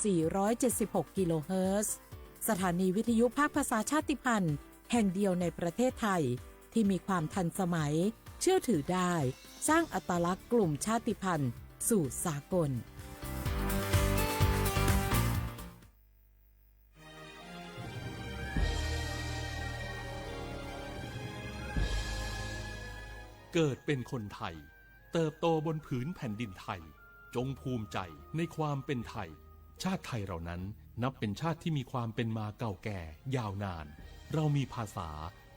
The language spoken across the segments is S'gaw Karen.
สี่ร้อยเจ็ดสิบหกกิโลเฮิรตซ์ สถานีวิทยุภาคภาษาชาติพันธุ์แห่งเดียวในประเทศไทยที่มีความทันสมัย เชื่อถือได้ สร้างอัตลักษณ์กลุ่มชาติพันธุ์สู่สากล เกิดเป็นคนไทย เติบโตบนผืนแผ่นดินไทย จงภูมิใจในความเป็นไทย ชาติไทยเรานั้นนับเป็นชาติที่มีความเป็นมาเก่าแก่ยาวนาน เรามีภาษา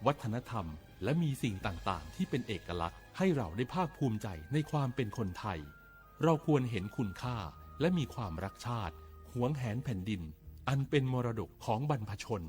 วัฒนธรรม และมีสิ่งต่างๆ ที่เป็นเอกลักษณ์ ให้เราได้ภาคภูมิใจในความเป็นคนไทย เราควรเห็นคุณค่า และมีความรักชาติ หวงแหนแผ่นดิน อันเป็นมรดกของบรรพชน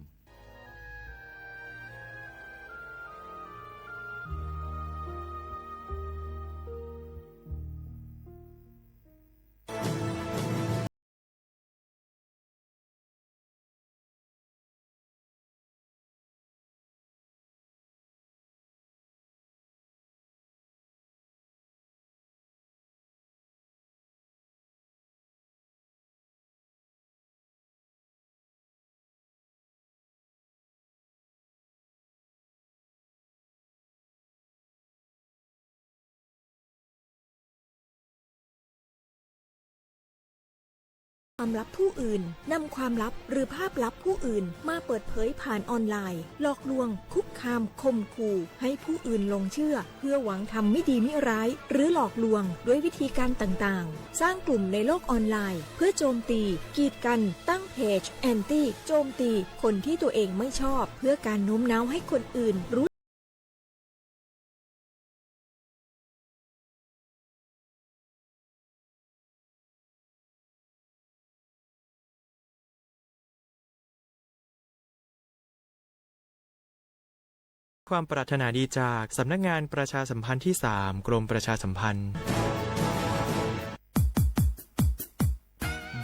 ความลับผู้อื่น นำความลับหรือภาพลับผู้อื่นมาเปิดเผยผ่านออนไลน์ หลอกลวง คุกคาม ข่มขู่ ให้ผู้อื่นหลงเชื่อ เพื่อหวังทำไม่ดีไม่ร้าย หรือหลอกลวงด้วยวิธีการต่างๆ สร้างกลุ่มในโลกออนไลน์ เพื่อโจมตี กีดกัน ตั้งเพจ แอนตี้ โจมตี คนที่ตัวเองไม่ชอบ เพื่อการโน้มน้าวให้คนอื่นรู้ ความปรารถนาดีจากสำนักงานประชาสัมพันธ์ที่สาม กรมประชาสัมพันธ์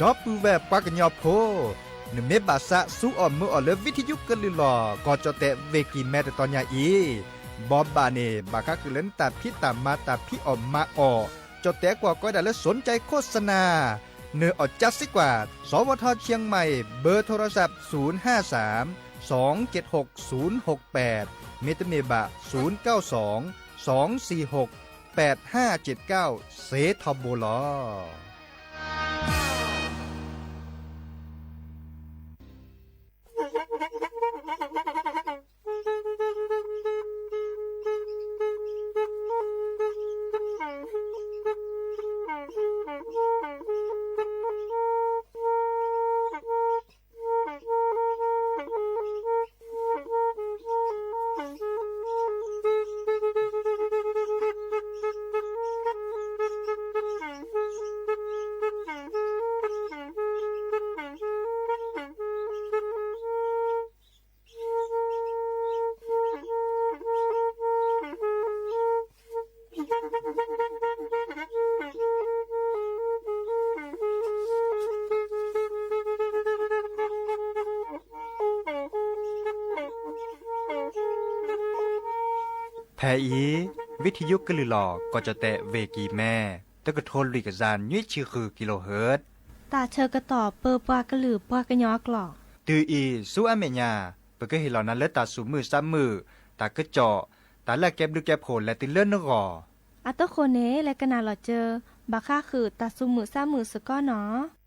ဒီပုၢ်ဝဲၢ်ပှၤကညီဖိ, နမ့ၢ်ဘၣ်သးစူၤအီၣ်မုာ်အီၣ်လၢ ဝံထယုကလုၢ်လီၤ ကီၢ်ကၠီၣ်တဲၣ် ဝ့ၢ်ကံၢ်မဲ တတီၤညါအံၤ, ဘီဘၣ်န့ၣ် ဘၣ်ဃးဃုာ်လၢနတၢ်ဖံးတၢ်မၤ တၢ်ဖံးအီၣ်မၤအီၣ်, ကၠီၣ်တဲၣ်ကွၢ်ကီဒၣ်လၢ สนใจโฆษณา နအီၣ်ကၠါစ့ၢ်ကီး, สวท.เชียงใหม่ เบอร์โทรศัพท์ ศูนย์ห้าสาม สองเจ็ดหก ศูนย์หกแปด မ့တမ့ၢ်ဘၣ် ศูนย์เก้าสอง สองสี่หก แปดห้าเจ็ดเก้า စ့ထီဘိလီၤ. ဖဲအံၤ ဝံထယုကလုၢ်လီၤ ကီၢ်ကၠီၣ်တဲၣ် ဝ့ၢ်ကံၢ်မဲ တကထိလွံၢ်ကယၤနွံဆံဃုကံလိဟၢၣ် တၢ်ဆၢကတီၢ်ပၢပှၤကလုာ်ပှၤကညီအကျိာ်. တုၤအံၤဆူအမဲာ်ညါ ပကဟ့ၣ်လီၤနၤလၢတၢ်သူၣ်မုာ်သးမုာ်, တၢ်ကစီၣ်, တၢ်လၢအကဲဘျုးကဲဖှိၣ်လဲၤတုၤလၢနဂီၢ်. အဃိန့ၣ် လဲၤကနၣ်လီၤစၢၤ ဘၣ်ဃးဃုာ်တၢ်သူၣ်မုာ်သးမုာ်စ့ၢ်ကီးနီၤ. တၢ်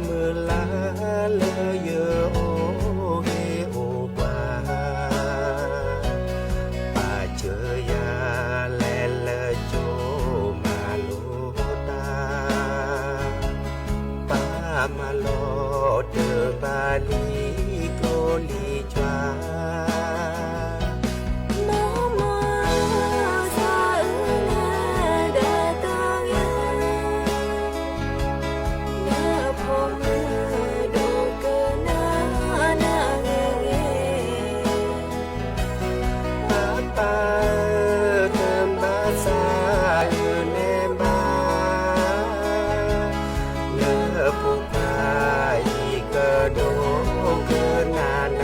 မုၢ်လၢ်လၢယအိၣ်ဂ့ၤအိၣ်ဘှါ, ပာ်စၢၤယၤလဲၤလၢကၠိမၤလိတၢ်, ပာ်မၤလိတၢ်ဘၣ်လံကျိလံာ်ကွၢ် မ့ၢ်မ့ၢ်သးအုးနၤဒီးတၢ်ဂ့ၤ, နဖိမုၣ်ဒိၣ်ကနၣ်နဂ့ၤဂ့ၤ, ပၢ်ပၢ်ဧၢ တဘၣ်သးအုးန့ၢ်ဘၣ် လၢဖိခွါအံၤကဒိၣ်ကနၣ်နၤ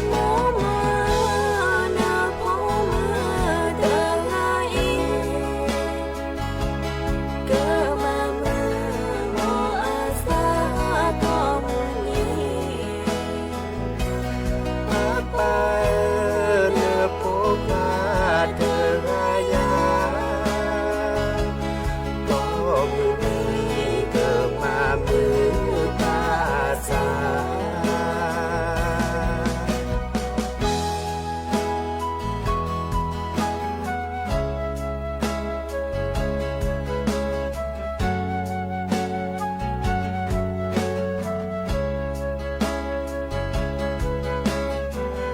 မ့ၢ်မ့ၢ်နဖိမုၣ်တဂၤအံၤ ကမၤမုာ်မိၢ်အသးကိးမုၢ်နံၤ ပၢ်ပၢ်ဧၢ နဖိခွါတဂၤယၤ ကိးမုၢ်နံၤကမၤမုာ်ပၢ်သး နဖိမုၣ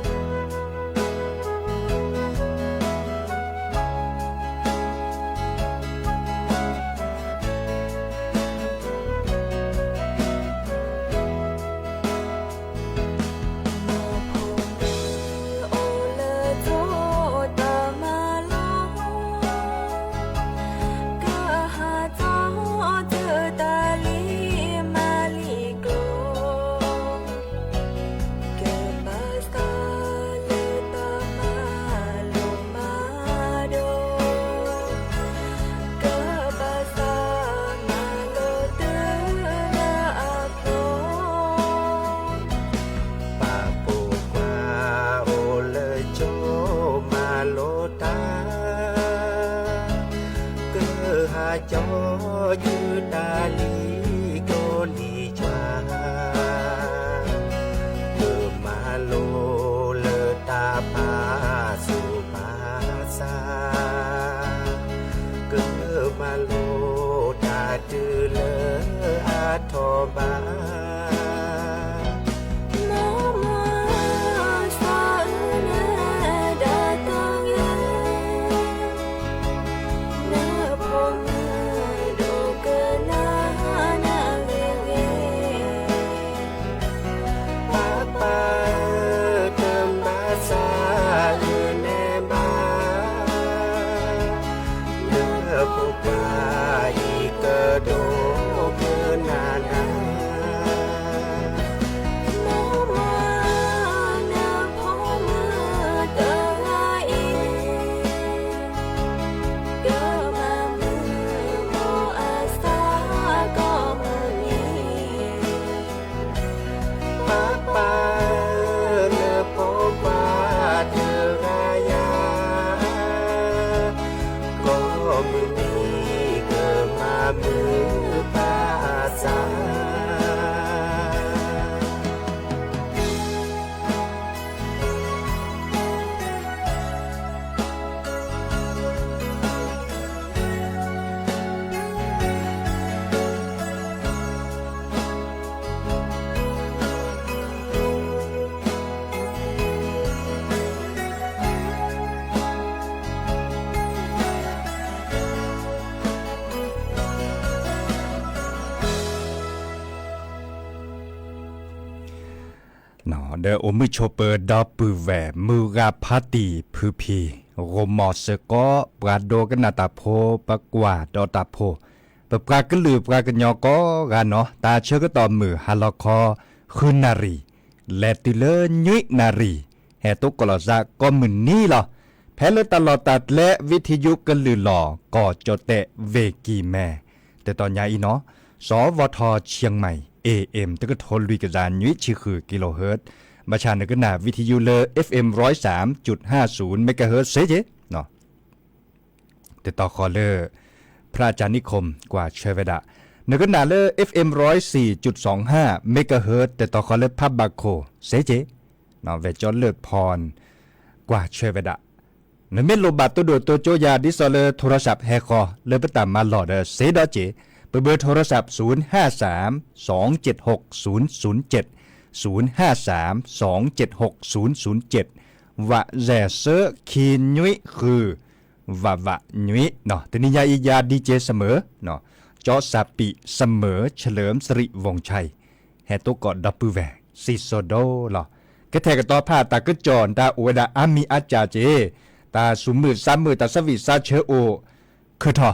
်အိၣ်လၢကၠိတၢ်မၤလိ ကဟးထီၣ်တုၤတၢ်လံၤမၤလံၤကျိ ကဘၣ်သးလၢတၢ်မၤလိမၤဒိး, ကဘၣ်သးမၤလိတုၤလၢအဖျိ, ပာ်ပိာ်ခွါအိၣ်လၢကၠိမၤလိတၢ် ကဟးကၠီတုၤတၢ်လံၤကျိလံၤကွၢ်, ကမၤလိလၢတၢ်ပာ်သူၣ်ပာ်သး, ကမၤလိတၢ်တုၤလၢအထီၣ်ဘး မ့ၢ်မ့ၢ်သးအုးနၤဒီးတၢ်ဂ့ၤ, နဖိမုၣ်ဒိၣ်ကနၣ်နဂ့ၤဂ့ၤ, ပၢ်ပၢ်ဧၢ တဘၣ်သးအုးန့ၢ်ဘၣ် လၢဖိခွါအံၤကဒိၣ်ကနၣ်နၤ, မ့ၢ်မ့ၢ်နဖိမုၣ်တဂၤအံၤ ကမၤမုာ်မိၢ်အသးကိးမုၢ်နံၤ ပၢ်ပၢ်ဧၢ နဖိခွါတဂၤယၤ, ကိးမုၢ်နံၤကမၤမုာ်ပၢ်သး. ဒီးအိၣ်မုာ်ဆိးပၢၤဒီပုၢ်ဝဲၢ် မုၢ်ဂၤဖါတံၢ်ဖုဖံ, ဂီၢ်မီၢ်စ့ၢ်ကီး ပှၤဒိကနၣ်တၢ်ဖိ ပကွၢ်ဒီးတၢ်ဖိ, ပပှၤကလုာ်ပှၤကညီကိးဂၤနီၢ် တၢ်ဆၢကတီၢ်မုၢ်ဟါလီၤခီ ဃုနၣ်ရံၣ် လဲၤတုၤလၢနွံနၣ်ရံၣ် ဟဲတိကိးလီၤသးကိးမုၢ်နံၤလီၤ. ဖဲလၢတၢ်လီၢ်တၢ်ကျဲ ဝံထံယုကလုၢ်လီၤ ကီၢ်ကၠီၣ်တဲၣ် ဝ့ၢ်ကံၢ်မဲ တတီၤညါအံၤနီၢ် စီၤဝီထီၣ် เชียงใหม่ เอเอ็ม တကထိလွံၢ်ကယၤနွံဆံဃု kilohertz, ဘၣ်ဆၣ်နကနၣ်ဝံထံယုလၢ เอฟเอ็ม ร้อยสามจุดห้าศูนย์ megahertz စ့ၢ်ကီး တတီၤဃီလၢ พระอาจารย์นิคม ကွၢ်ဆၢဝဲဒၣ် နကနၣ်လၢ FM ร้อยสี่จุดสองห้า megahertz တတီၤဃီလၢဖးဘၣ်ခိၣ် စ့က့ ဝဲၢ်ကၠီလၢၢ်ဖီၣ် ကွၢ်ဆၢဝဲဒၣ်. နမ့ၢ်လိၣ်ဘၣ်တိၢ်ဒိၣ်တိၢ်ကၠိယၤ ဒ်သိးလၢ โทรศัพท์ ဟဲဃီ လၢပတၢ်မၤလီၢ်ဒီး စ့ဒီးက့ၤ ပဘၢ โทรศัพท์ ศูนย์ห้าสาม สองเจ็ดหก ศูนย์ศูนย์เจ็ด ศูนย์ห้าสาม สองเจ็ดหก ศูนย์ศูนย์เจ็ด ဝးစဲးစၢ ခံနွံဃု ဝးဝးနွံနီၤ. တနံၤညါအံၤယၤ DJ เสมอ ကၠီစးပံး เสมอ เฉลิมสิริวงศ์ชัย ဟဲတိၢ်ကီၢ်ဒီပုၢ်ဝဲၢ် စံၣ်စိၤဒိၣ်လီၤ. ကထဲကတီၤဖးတၢ်ကစီၣ်တၢ်အိၣ်ဝဲဒၣ်အါမံၤအါကၢ်က့ၤ တၢ်ဆူးမုၢ်ဆါမုၢ် တၢ်ဆၢဝံၣ်ဆါဆၢအိၣ် ခုၣ်ထီၣ်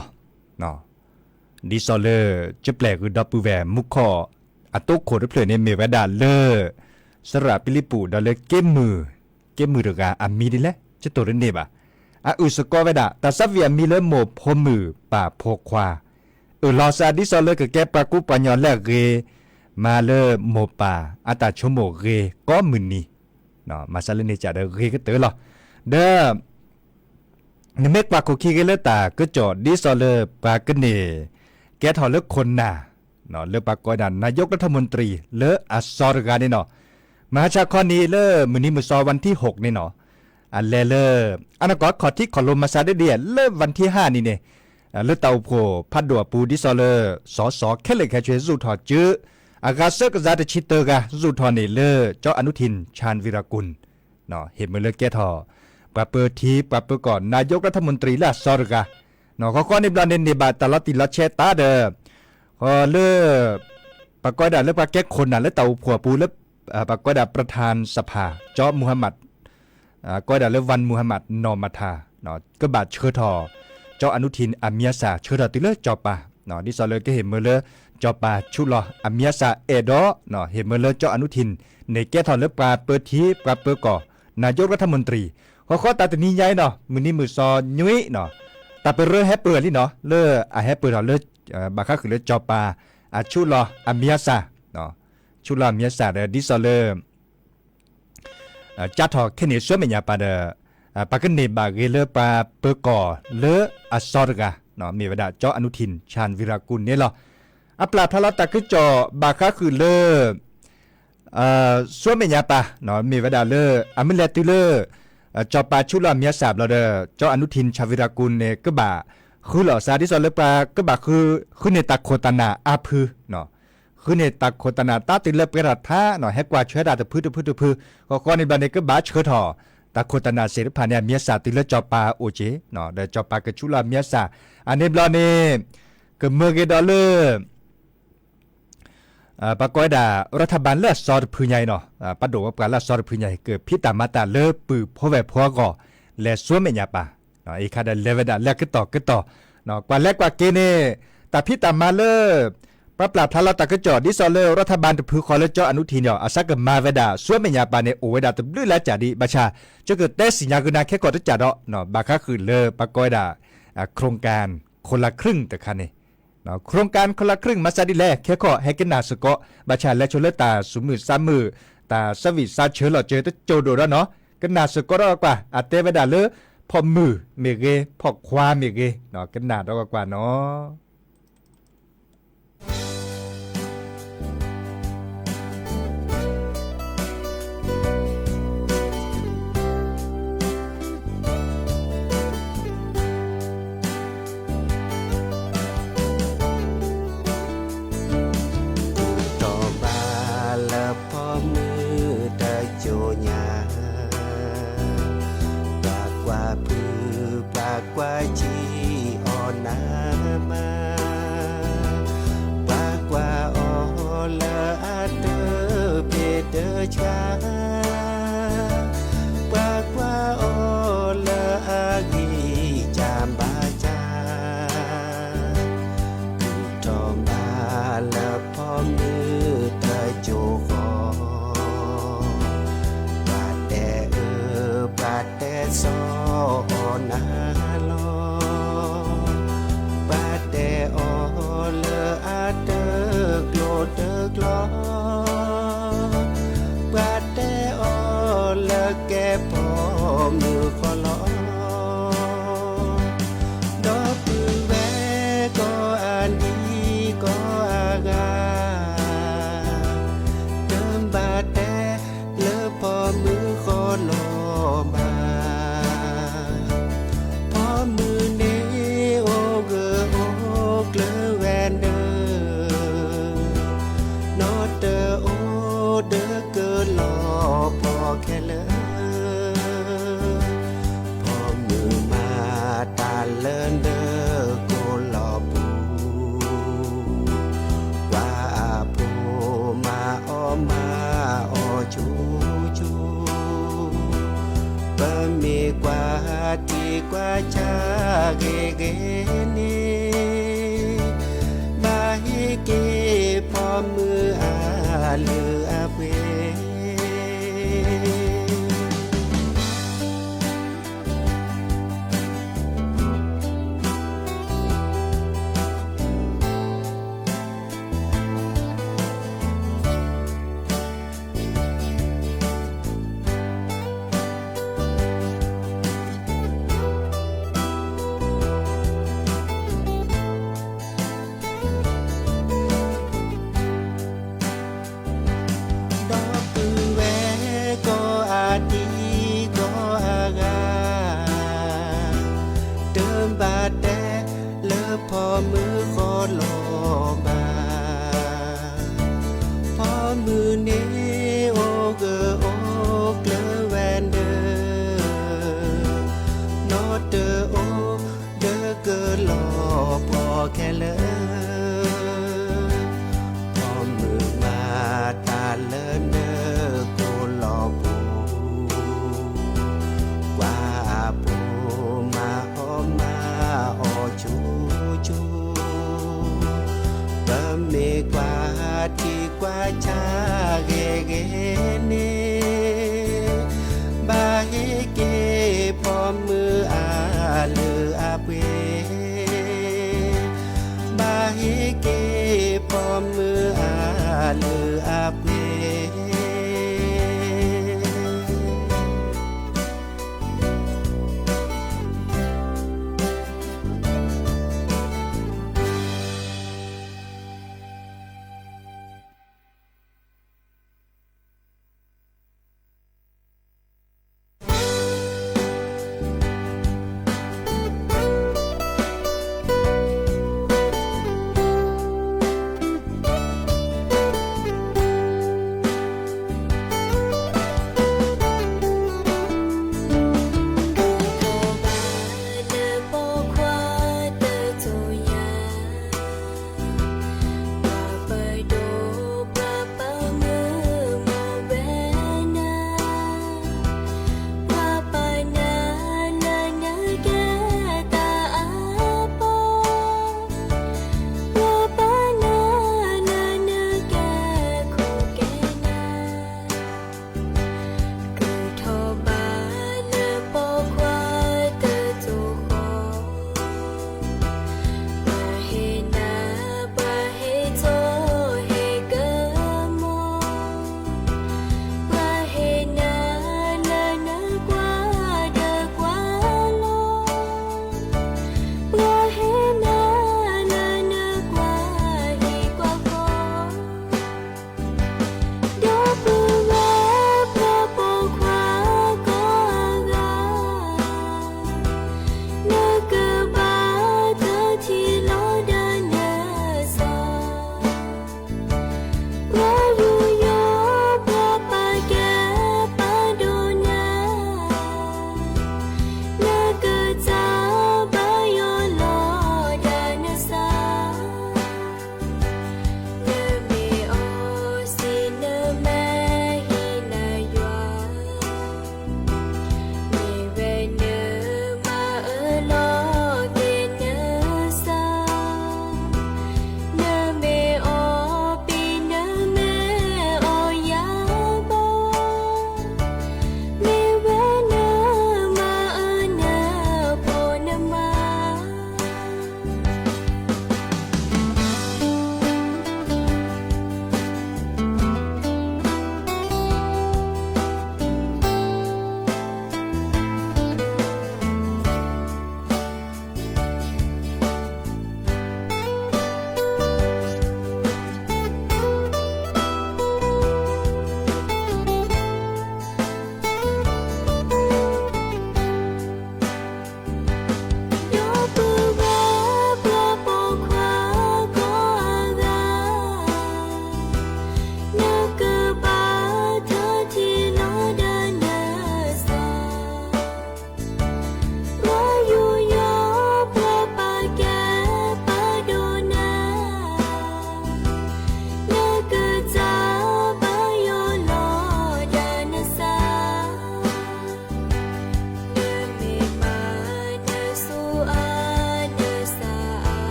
ဒ်သိးလၢ ကပျဲၢ်ဂုၢ်ဒီပုၢ်ဝဲၢ်မူခီၣ် အတိခိၣ်တဖျၢၣ်န့ၣ် မ့ၢ်ဝဲဒၣ်လၢ စရၣ်ပလံၤပူၤ ဒီးလၢက့မုၢ် က့မုၢ်တဂၤအမံၤဒ်လဲၣ် ကတိၤတန့ၢ်ဘၣ်. အအုၣ်စ့ၢ်ကီးဝဲဒၣ် တၢ်ဆၢဝံၣ်အမံၤလၢမိၢ်ဖိမုၣ်ပၢ်ဖိခွါ အၢၣ်လီၤစးဒ်သိးလၢကကဲပှၤကူပှၤကညီလၢအဂ့ၤ မၤလၢမိၢ်ပၢ်အတၢ်ဆိကမိၣ်ဂ့ၤကိးမုၢ်နံၤ မၤစၢၤလၢန့ၣ်ကဒီးဂ့ၤကတၢၢ်လီၤ. ဒီး နမ့ၢ်ကွၢ်ခိၣ်ခံဂ့ၤလၢတၢ်ကစီၣ် ဒ်သိးလၢပှၤကန့ၢ် ကဲထီၣ်လၢခိၣ်နၢ် လၢပှၤကိးဝဲဒၣ် นายกรัฐมนตรี လၢအစီၤတဂၤန့ၣ်နီၤ, မဟါဆါခီနံၤလၢမုၢ်နံၤမုၢ်စီ วันที่หก န့ၣ်နီၤ, အလဲၤလၢ အနီၢ်ကီၢ်ခီၣ်ထံးခီၣ်လိၤမၤစၢၤဒ်ဒ်လၢ วันที่ห้า နံၤန့ၣ် လၢတၢ်အိၣ်ဖှိၣ်ဖးဒိၣ်အပူၤ ဒ်သိးလၢ စီၤစီၤ ခဲလၢာ်ခဲဆ့ စူးထီၣ်စု အဂၤဆၢကစၢ်တဆံတၢဂၤ စူးထီၣ်န့ၢ်လၢ ကၠီ อนุทิน ชาญวีรกูล ဟ့ၣ်မၢလၢကဲထီၣ် ပှၤပၢထံပှၤပၢကီၢ် นายกรัฐมนตรี လၢအစီၤတဂၤ, ဃီဃီန့ၣ်ဘျီန့ၣ် န့ၢ်ဘၣ်တၢ်လီၤတံၢ်လီၤဆဲးတၢ်ဒီး ဃီလၢ ပှၤကိးဝဲဒၣ်လၢပှၤကဲခိၣ်နၢ်လၢတၢ်အိၣ်ဖှိၣ်အပူၤလၢ ပှၤကိးဝဲဒၣ် ประธานสภา ကၠီ มูฮัมหมัด ကိးဝဲဒၣ်လၢ วันมูฮัมหมัด นอมัทธา ကဘၣ်ဆှၢထီၣ် ကၠီ อนุทิน အမံၤအသၣ် ဆှၢထီၣ်တုၤလၢစီၤပၤ, ဒ်သိးလၢကဟ့ၣ်မၢလၢ စီၤပၤဆူးလီၤအမံၤအသၣ်အဲၣ်ဒိး ဟ့ၣ်မၢလၢကၠီ อนุทิน န့ၣ်ကဲထီၣ်လၢပှၤပၢထံပှၤပၢကီၢ် นายกรัฐมนตรี, ဃီဃီတၢ်တနံၤညါအံၤနီၤ မုၢ်နံၤမုၢ်စီနွံနီၤ, တၢ်ပရၢဟဲပၢၢ်လံနီၤ လၢအဟဲပၢၢ်ထီၣ်လၢ ဘၣ်ဃးဃုာ်လၢစီၤပၤ အဆူးလီၤအမံၤအသၣ် ဆူးလီၤအမံၤအသၣ်ဒီး ဒ်သိးလၢ ကၠါထီၣ်ခဲန့ၣ် ဆူမဲာ်ညါပၤဒီး ပှၤကန့ၢ်ဘၣ်ဂ့ၤလၢပှၤပၢကီၢ်လၢအစီၤတဂၤ မ့ၢ်ဝဲဒၣ် ကၠီ อนุทิน ชาญวีรกูล န့ၣ်လီၤ. အပျၢ်ဖျါလီၤတၢ်ကစီၣ်ဘၣ်ဃးဃုာ်လၢ ဆူမဲာ်ညါပၤ မ့ၢ်ဝဲဒၣ်လၢ အမ့ၢ်လဲၤတုၤလၢ စီၤပၤဆူးလီၤအမံၤအသၣ်ဘျီဒီး ကၠီ อนุทิน ชาญวีรกูล န့ၣ် ကဘၣ်ဃုလီၤစၢ် ဒ်သိးလၢပှၤကဘၣ်ဃု ဃုန့ၢ်တၢ်ခိၣ်တၢ်နၢ်အါဖု ဃုန့ၢ်တၢ်ခိၣ်တၢ်နၢ်တၢ်တုၤလၢပှဲၤထီၣ်ထါနီၤ ဟဲကွၢ်ဆှၢတၢ်တဖုတဖုတဖု, ဃီဃီန့ၣ်ဘျီန့ၣ် ကဘၣ်ဆှၢထီၣ် တၢ်ခိၣ်တၢ်နၢ်သ့ၣ်တဖၣ်န့ၣ် အမံၤအသၣ်တုၤလၢစီၤပၤအအိၣ်က့ၤ ဒီးစီၤပၤကဆူးလီၤအမံၤအသၣ် အန့ၣ်ဘျီန့ၣ် ကမၢက့ၤဒီးလၢ ပှၤကိးဝဲဒၣ် รัฐบาล လၢအစီၤတဖုညါအံၤနီၤ, ပှၤဒိၣ်ဝဲပှၤလၢအစီၤတဖုညါအံၤ ကဖံးတၢ်မၤတၢ်လၢပုၢ်ဖိဝဲၢ်ဖိအဂီၢ် လဲၤဆူမဲာ်ညါပၤ, အံၤခါဒီးလဲၤဝဲဒၣ်လၢကတီၢ်ကတီၢ်, ကွၢ်လဲၤကွၢ်က့ၤန့ၣ် တၢ်ဖံးတၢ်မၤလၢ ပှၤပျၢ်ဖျါလီၤတၢ်ကစီၣ် ဒ်သိးလၢ รัฐบาล တဖုဃီလၢကၠီ อนุทิน အံၤ အစးကမၤဝဲဒၣ် ဆူမဲာ်ညါပၤန့ၣ် အိၣ်ဝဲဒၣ်တဘျုးလၢကၢ်ဒံး ဘၣ်ဆၣ် ကကတဲသ့ၣ်ညါကနၤခဲကီၢ်တကၢ်ဒီး ဘၣ်ဃးဃုာ်လၢပှၤကိးဝဲဒၣ် โครงการคนละครึ่ง တခါန့ၣ် โครงการคนละครึ่ง မၤစၢ်ဒ်လဲၣ် ခဲကီၢ်ဟဲကနၣ်စ့ၢ်ကီး, ဘၣ်ဆၣ်လဲၤဆိလၢတၢ်ဆူးမုၢ်ဆါမုၢ် တၢ်ဆၢဝံၣ်ဆါဆၢလီၤစၢၤတကၠိၤဒိၣ်ဒီးနီၤ, ကနၣ်စ့ၢ်ကီးဒီးကွၢ် အတဲဝဲဒၣ်လၢ ဖီၣ်မုၣ်မ့ၢ်ဂ့ၤ ဖီၣ်ခွါမ့ၢ်ဂ့ၤ, ကနၣ်ဒီးကွၢ်နီၤ. တီၢ်ဘၣ်လၢဖီၣ်မုၢ်တကၠိၤညါ, ပှၤကွၢ်ဖု ပှၤကွၢ်ဆံးအီၤနးမး, ပှၤကွၢ်အီၤလၢအတၢၢ်ဖ့တၢၢ်ဆါ, ပှၤကွၢ်အီၤလၢအဂံၢ်စၢ်ဘါစၢ် ကူၣ်ထီၣ်ဘၣ်လၢဖီၣ်မုၢ်တကၠိၤဃီ, ပှၤတဲအၢ ပှၤတဲသီအီၤနၤလီၤ, ပှၤတဲအီၤလၢအတၢၢ်ကျိၤတၢၢ်ကျီ, ပှၤတဲအီၤလၢကဲဖီၣ်မုၢ်ဃီလီၤ. ဒီပုၢ်ဝဲၢ်ကိးအနံၤ ကိး မုၢ်မၤတၢ်လၢနကိာ်လီၤပူၤ, ကွၢ်အဖိမၤအီၣ်မၤအီၣ်ဆူၣ်ဆူၣ်, ပမ့ၢ်ကွၢ်ထံကွၢ်ဆးဂ့ၤဂ့ၤန့ၣ်, ဘၣ်ဟ့ၣ်က့ၤဖိမုၣ်အလုၢ်အပှ့ၤ ဒီပုၢ်ဝဲၢ်ကိးအဒံကိးအဂၤ, တဘၣ်တဲလၢဖိမုၣ်ဃီလီၤဘၣ်. ဖိမုၣ်န့ၣ်အိၣ်ဂၢၢ်အိၣ်ကျၢၤဝဲဒၣ်, နီတအိၣ်ဒၢကလီၤပှီၢ်ခဲလၢာ်. ဖိမုၣ်မၤတၢ်လၢနကိာ်လီၤပူၤ, ကွၢ်အဖိမၤအီၣ်မၤအီၣ်ဆူၣ်ဆူၣ်, ပမ့ၢ်ကွၢ်ထံကွၢ်ဆးဂ့ၤဂ့ၤန့ၣ်, ဘၣ်ဟ့ၣ်က့ၤဖိမုၣ်အလုၢ်အပှ့ၤ, ဘၣ်ဟ့ၣ်က့ၤဖိမုၣ်အလုၢ်အပှ့ၤ.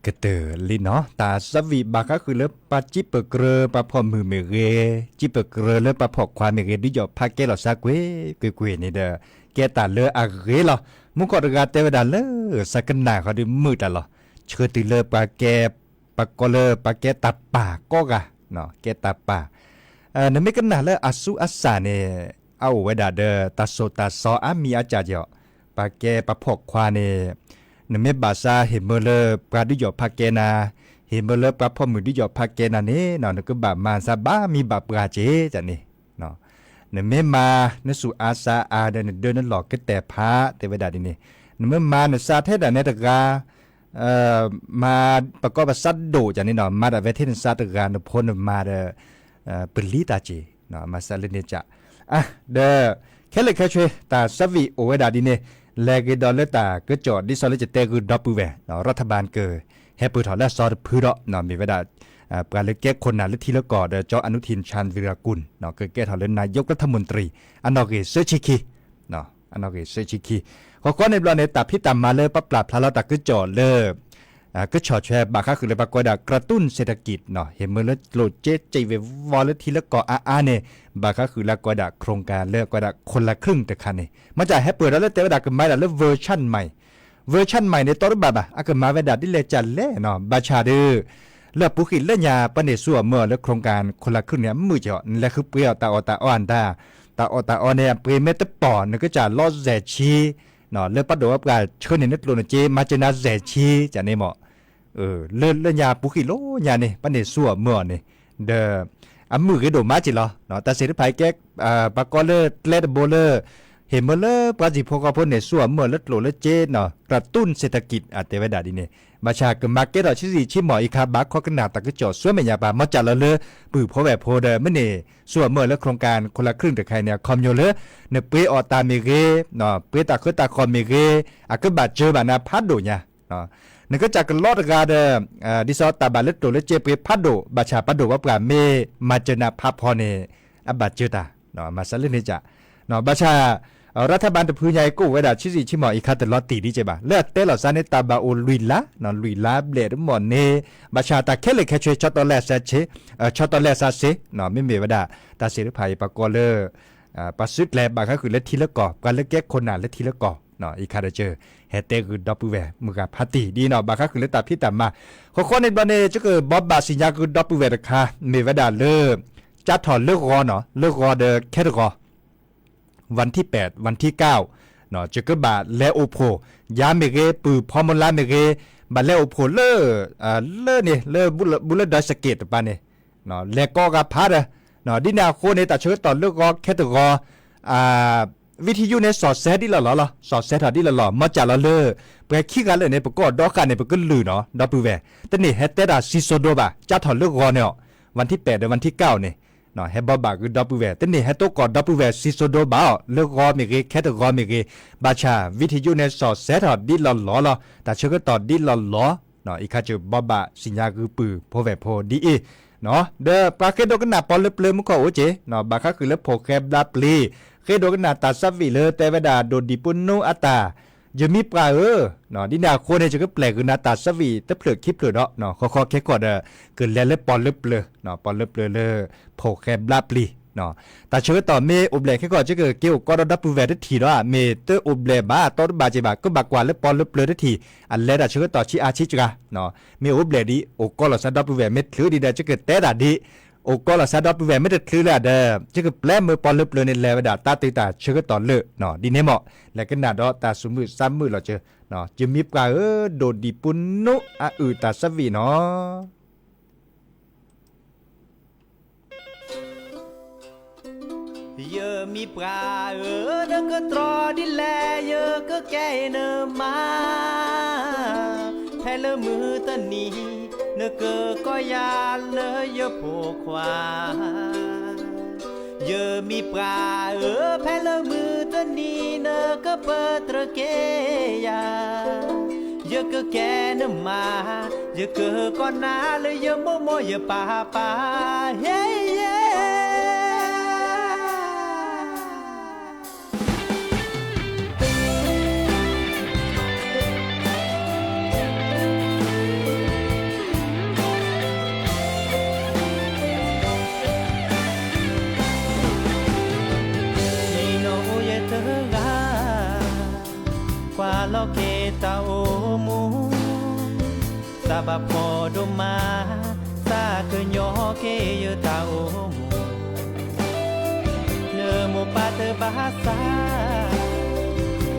ကတၢၢ်လံနီၤ, တၢ်သးဝံၣ်ဘၣ်ဃးဃုာ်လၢပှၤစံးပၢၢ်ကြၢးပှၤဖီၣ်မုၢ်မ့ၢ်ဂ့ၤ, စံးပၢၢ်ကြၢးလၢပှၤဖီၣ်ခွါမ့ၢ်ဂ့ၤ, ဒုးယီၣ်ဖးကဲလီၤစါကွ့ၢ်ကွ့ၢ်ကွ့ၢ်န့ၣ်ဒီး ကဲတၢ်လၢအဂ့ၤလီၤ. မူခိၣ်တဂၤတဲဝဲဒၣ်လၢ စကနၣ်ဃီဒုးမုာ်တၢ်လီၤ. ဆှၢတုၤလၢပှၤကဲ ပှၤကိးလၢပှၤကဲတၢ်ပာ်ကိးဂၤ, ကဲတၢ်ပာ် နမ့ၢ်ကနၣ်လၢအဆူးအဆါန့ၣ် အအိၣ်ဝဲဒၣ်ဒီးတၢ်ဆိၣ်တၢ်ဆီအါမံၤအါစှၤကီး, ပှၤကဲပှၤဖီၣ်ခွါန့ၣ် နမ့ၢ်ဘၣ်ဆါဟ့ၣ်မၢလၢပှၤဒုးယီၣ်ဖးကဲနၤ, ဟ့ၣ်မၢလၢပှၤဖီၣ်မုၢ်ဒုးယီၣ်ဖးကဲနၤန့ၣ် နကဘၣ်မၤစၢၤဘၣ်မံၤဘၣ်ပှၢ်က့ၤန့ၣ်, နမ့ၢ်မၤ နဆူးအါဆါအါဒီး နဒၢနလီၢ်ကတဲာ်ဖး တဲဝဲဒၣ်ဒ်န့ၣ်, နမ့ၢ်မၤနစါထဲဒၣ်နဲတဂၤ မၤပကီၢ်ပစးဒိၣ်ကန့ၣ်နီၤ, မၤဒၣ်ဝဲထဲနစါတဂၤ နဖိနမါဒီး ပလံၤတၢ်စ့ၢ်, မၤစၢၤလၢန့ၣ်စ့ၢ်, ဒီး ခဲလၢာ်ခဲဆ့ တၢ်သးဝံၣ်အိၣ်ဝဲဒၣ်ဒ်န့ၣ်, လဲၤက့ၤဒီးလၢတၢ်ကစီၣ်ဒ်သိးလၢယတဲဂုာ်ဒီပုၢ်ဝဲၢ်, ရၤထဘၢၣ်က ဟဲပၢၢ်ထီၣ်လၢအစီၤတဖုဒီး မ့ၢ်ဝဲဒၣ် ပှၤလၢကဲခိၣ်နၢ်လၢထံလၢကီၢ်ဒီး ကၠီအနုထံၣ် ဆၣ်သရၣ်ကူၣ် ကကဲထီၣ်လၢ နာယုၢ်ကရၢထမုၢ်တရံၣ် အနီၣ်ဂံၢ်ဆၢဆံခံ အနီၣ်ဂံၢ်ဆၢဆံခံ, ဃီဃီန့ၣ်ဘျီန့ၣ် တၢ်ဖံးတၢ်မၤလၢပပာ်ဖျါလီၤတၢ်ကစီၣ်လၢ ကဆီၣ်ထွဲဘၣ်ဃးဃုာ်လၢပှၤကိးဝဲဒၣ် กระตุ้นเศรษฐกิจ ဟ့ၣ်မၢလၢကျိၣ်စ့စံးဝ့ၤဝီလၢထံလၢကီၢ်အါအါန့ၣ်, ဘၣ်ဃးဃုာ်လၢကိးဝဲဒၣ် โครงการ လၢကိးဝဲဒၣ် คนละครึ่ง တခါန့ၣ်, မ့ၢ်စ့ၢ်ဟဲပၢၢ်ဒီးလၢတဲဝဲဒၣ်ကမၤဒၣ်လၢ version ใหม่ version ใหม่ န့ၣ် တီတဘၣ်ဘၣ်, အကမၤဝဲဒၣ်ဒ်လဲၣ်ကလဲၣ်နီၤ, ဘၣ်ဆၣ်ဒီး လၢအပူၤဃံးလၢညါ ပှၤန့ၢ်ဆူၣ်အီၤမၢအီၤလၢ โครงการ คนละครึ่ง န့ၣ် အမုာ်ကီး, နလဲၤဃုပှ့ၤအီၤတၢ်အီၣ်တၢ်အီအတၢ်, တၢ်အီၣ်တၢ်အီန့ၣ် အပှ့ၤမ့ၢ်တပီၢ် နကစၢ်လီစဲၤဆံ, လၢပှၤဒိၣ်ဝဲပှၤဆှၢန့ၢ်နကျိၣ်နစ့ မၤစၢၤနၤစဲၤဆံ ကန့ၣ်မ့ၢ် လၢလၢညါပူၤဃံးလီၤညါန့ၣ် ပှၤန့ၢ်ဆူၣ်အီၤမၢအီၤန့ၣ်, ဒီး အမုာ်ဂ့ၤဒိၣ်မးက့ၤလီၤ. တၢ်စ့ၣ်တဖၣ်အံၤကဲ ပှၤကိးလၢကျဲတဘိလၢ ဟ့ၣ်မၢလၢပှၤစံၣ်ဖိဃီဖိန့ၢ်ဆူၣ်အီၤမၢအီၤလၢကျိၣ်လၢစ့နီၤ, กระตุ้นเศรษฐกิจ အတဲဝဲဒၣ်ဒ်န့ၣ်, ဘၣ်ဆၣ်ကမၤကဲထီၣ်ဆံးဆံးဆံးမီၢ်အံၤခါ ဘၣ်ခိးကနၣ်တၢ်ကစီၣ်ဆူမဲာ်ညါပၢ် မ့ၢ်စ့ၢ်လီၤလၢ ပုၢ်ဖိဝဲၢ်ဖိဒီး မ့ၢ်န့ၢ်ဆူၣ်အီၤမၢအီၤလၢ โครงการ คนละครึ่ง တခါအံၤန့ၣ် အခီပညီလၢ နပှ့ၤအီၣ်တၢ်မ့ၢ်ဂ့ၤ, ပှ့ၤတၢ်ခၢတၢ်ဃီၣ်မ့ၢ်ဂ့ၤ, အကဘၣ်စၢၤဘၣ်နၤဖးဒိၣ်ညါ နကစၢ်ကလီတဂၤဒီး ဒ်သိးတၢ်ဘၣ်လၢကျိၣ်လၢစ့ပှ့ၤဖးဒိၣ် ဘၣ်ဆၣ်ပှၤဒိၣ်ဝဲပှၤမ့ၢ်မၤစၢၤနၤဖးဖီန့ၣ် အဘၣ်စၢၤတၢ်, မၤစၢၤလၢန့ၣ်စ့ၢ်, ဘၣ်ဆၣ် ရၤထဘၢၣ်တဖုညါအံၤ ကအိၣ်ဝဲဒၣ်ဆံးဆံးဆံးမီၢ်အံၤခါတလီၤတံၢ်ဒ်ကဲဘၣ် လၢအတဲလီၤစါန့ၣ် တၢ်ဘၣ်အိၣ်လွံၢ်လါ, လွံၢ်လါဘျဲၣ်တမီၢ်န့ၣ်, ဘၣ်ဆၣ်တၢ်ခဲလၢာ်ခဲဆ့ ဆီတလဲအစးစ့, ဆီတလဲအစးစ့, မ့မ့ၢ်ဝဲဒၣ် တၢ်စ့ၣ်တဖၣ်အံၤ ပှၤကိးလၢ ပှၤစုကျဲၤဘၣ်ဃးဃုာ်လၢထံလၢကီၢ် ပှၤလၢကဲခိၣ်နၢ်လၢထံလၢကီၢ်, အံၤခါဒီးက ဟဲတဲဂုာ်ဒီပုၢ်ဝဲၢ်မုၢ်ဂၤဖးတံၢ်ဒ်နီၤ ဘၣ်ဃးဃုာ်လၢတၢ်ဖံးတၢ်မၤ, ဃီဃီန့ၣ်ဘျီန့ၣ် ကဘိးဘၣ်စံၣ်ညါဂုာ်ဒီပုၢ်ဝဲၢ်တခါ မ့ၢ်ဝဲဒၣ်လၢ ကၠါထီၣ်လၢဂီၤနီၤ လၢဂီၤဒီးခဲတဂီၤ วันที่แปด วันที่เก้า ယကဘၣ်လဲၤအိၣ်ဖှိၣ် ယၤမ့ၢ်ဂ့ၤ ပုၢ်ဖီမူလါမ့ၢ်ဂ့ၤ, ဘၣ်လဲၤအိၣ်ဖှိၣ်လၢ လၢန့ၣ် လၢဘူလၢဒွဲစက့းတပၤန့ၣ် လဲၤကိးဂၤဖးဒီး ဒ်န့ၣ်အဃိန့ၣ် တၢ်ဆၢကတီၢ်လၢဂီၤခဲတဂီၤ ဝံထံယုၢ်န့ၣ် စီၤစဲဒ်လီၢ်လီၢ်လီၤ, စီၤစဲထီၣ်ဒ်လီၢ်လီၢ် မ့ၢ်စ့ၢ်လီၤလၢ ပှၤခံဂၤလၢာ်န့ၣ် ပကအိၣ်ဒီဃာ်န့ၣ် ပကလုၢ်နီၤ ဒီပုၢ်ဝဲၢ် တန့ၢ်ဟဲတဲတၢ်စံၣ်စိၤဒိဘၣ် ကၠါထီၣ်လၢဂီၤန့ၣ်အီၤ, วันที่แปด ဒီး วันที่เก้า န့ၣ် ဟဲဘိးဘၣ်ဂုာ်ဒီပုၢ်ဝဲၢ် တန့ၢ်ဟဲတိကိးဒီပုၢ်ဝဲၢ်စံၣ်စိၤဒိဘၣ်အီၤ လၢဂီၤမ့ၢ်ဂ့ၤ ခဲတဂီၤမ့ၢ်ဂ့ၤ, ဘၣ်ဆၣ် ဝံထံယုၢ်န့ၣ် စီၤစဲထီၣ်ဒ်လီၢ်လီၢ်လီၤ, တၢ်ဆၢကတီၢ်ဒ်လီၢ်လီၢ် အံၤခါကဘိးဘၣ်စံၣ်ညါဂုာ်ပုၢ်ဖိဝဲၢ်ဖိဒ်အံၤ, ဒီးပှၤဃ့ဒိကနၣ်ပီလၢပျၢၤမူခိၣ်အိၣ်က့ၤ ဘၣ်ဃးဃုာ်လၢဖိၣ်ဃဲဘျါပျံၤ ဃ့ဒိကနၣ်တၢ်သးဝံၣ်လၢတဲဝဲဒၣ် ဒိၣ်ဒံးပူနိအတၢ် ယမံၤပှၢ်ဧၢ, ဒ်န့ၣ်အဃိန့ၣ် ယကပျဲၢ်ဂုာ်နၤတၢ်သးဝံၣ်တဖျၢၣ်ခံဖျၢၣ်ဒီး ဃီဃီခဲကီၢ်ဒီး ကလဲၤလၢပီလၢပျၢၤ, ပီလၢပျၢၤလၢ ဖိၣ်ဃဲဘျါပျံၤ, တၢ်ဆၢကတီၢ်မ့ၢ်အိၣ်ဘျဲၣ်ခဲကီၢ် ယကက့ၤအိၣ်ကီးဒီးဒီပုၢ်ဝဲၢ်တထံၣ်ဒီး မ့ၢ်တအိၣ်ဘျဲၣ်ဘၣ် တီတဘၣ်က့ၤဘၣ် ကဘၣ်ကွၢ်လၢပီလၢပျၢၤတထံၣ် အလဲၤတၢ်ဆၢကတီၢ်ဆံးအါဆံးစှၤ, မ့ၢ်အိၣ်ဘျဲၣ်ဒ် အိၣ်ကီးလီၤစါဒီပုၢ်ဝဲၢ် မ့ၢ်ချုးဒံးဒီး ယကတဲတၢ်ဒ် အိၣ်ကီးလီၤစါဒီပုၢ်ဝဲၢ် မ့ၢ်တချုးလၢၤဒီး ယကပျဲမုၢ်ပီလၢပျၢၤန့ၣ် လဲၤဝဲဒၣ်တၢ်တုၤတၢ်ဆၢကတီၢ်လၢာ်, ဒ်န့ၣ်မ့ၢ် လဲၤကနၣ်ဒီးတၢ်သူၣ်မုာ်သးမုာ်လီၤစၢၤ, ယမံၤပှၢ်ဧၢ ဒိၣ်ဒံးပူနိအအုၣ်တၢ်သးဝံၣ်နီၤ. ယမံၤပှၢ်ဧၢ နကတြီဒ်လဲၣ် ယကကဲနမါ, ဖဲလၢမုၢ်တနံၤ နကကိးယၤလၢယဖိခွါ. ယမံၤပှၢ်ဧၢ ဖဲလၢမုၢ်တနံၤ နကပတြၢၤက့ၤယၤ, ယကကဲနမါ, ယကကိးနၤလၢယမိၢ်မိၢ်ယပၢ်ပၢ်, ဟ့ယဲ. ပှၤဖှီၣ်ဒိၣ်မး, သးကညီၤက့ၤယတၢ်အိၣ်မူ, နမိၢ်ပၢ်တဘၣ်သး,